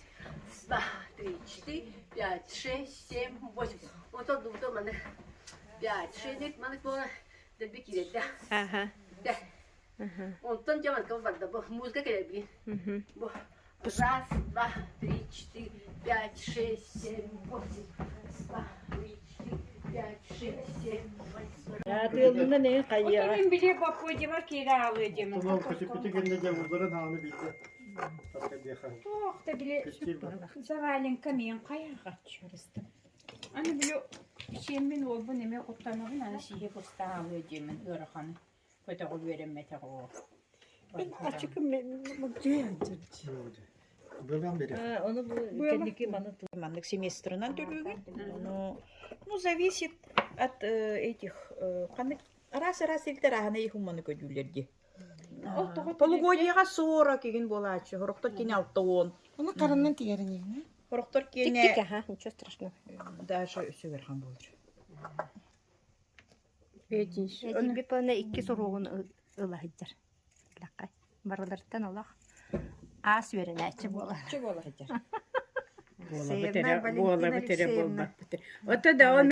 Speaker 4: Два, три, четыре, пять, шесть, семь, восемь. Онтон дубуту маны пять, шесть, маны буола дэлби киирэрдэ.
Speaker 1: Ага.
Speaker 4: Дэ. Онтон дьэ манка барда бу музыка кэлэр билин. Бу раз, два, три, четыре, пять, шесть, семь, восемь. Раз, два, три, четыре, пять, шесть, семь, восемь.
Speaker 5: Тыалынан эҥин хайыаҕа.
Speaker 2: Мин били боппуодьабар киирэ аалыа диэмин. Туох да били заваленка миин хайаҕаччырыстым. Аны били сиэммин уолбун эмиэ куттанабын аны сиһи кустаалыа диэмин ыараханы көтөҕө үөрэммэтэх оо.
Speaker 5: Ону бу кэнники маны
Speaker 15: Маннык семестрынан төлүүгүн. Ну, ну, зависит от этих ханнык араас-араас илтер аһана ихумманы көдүүлэр дии. Полугодияға 40 игин буолааччы, сорохтор кини 60.
Speaker 13: Оны хараннан тигэрин
Speaker 15: Сорохтор киэнэ
Speaker 1: Тик-тик, ага, ничего страшного.
Speaker 15: даже өссө ыарахан буолар.
Speaker 1: Эдьиийбит уонна иккис уруогун ыла сылдьар. Лахай. Барыларыттан олох аас үөрэнээччи буолар.
Speaker 2: Буолабыт эрэ, буолабыт эрэ буолбаппыт. Ото да ол.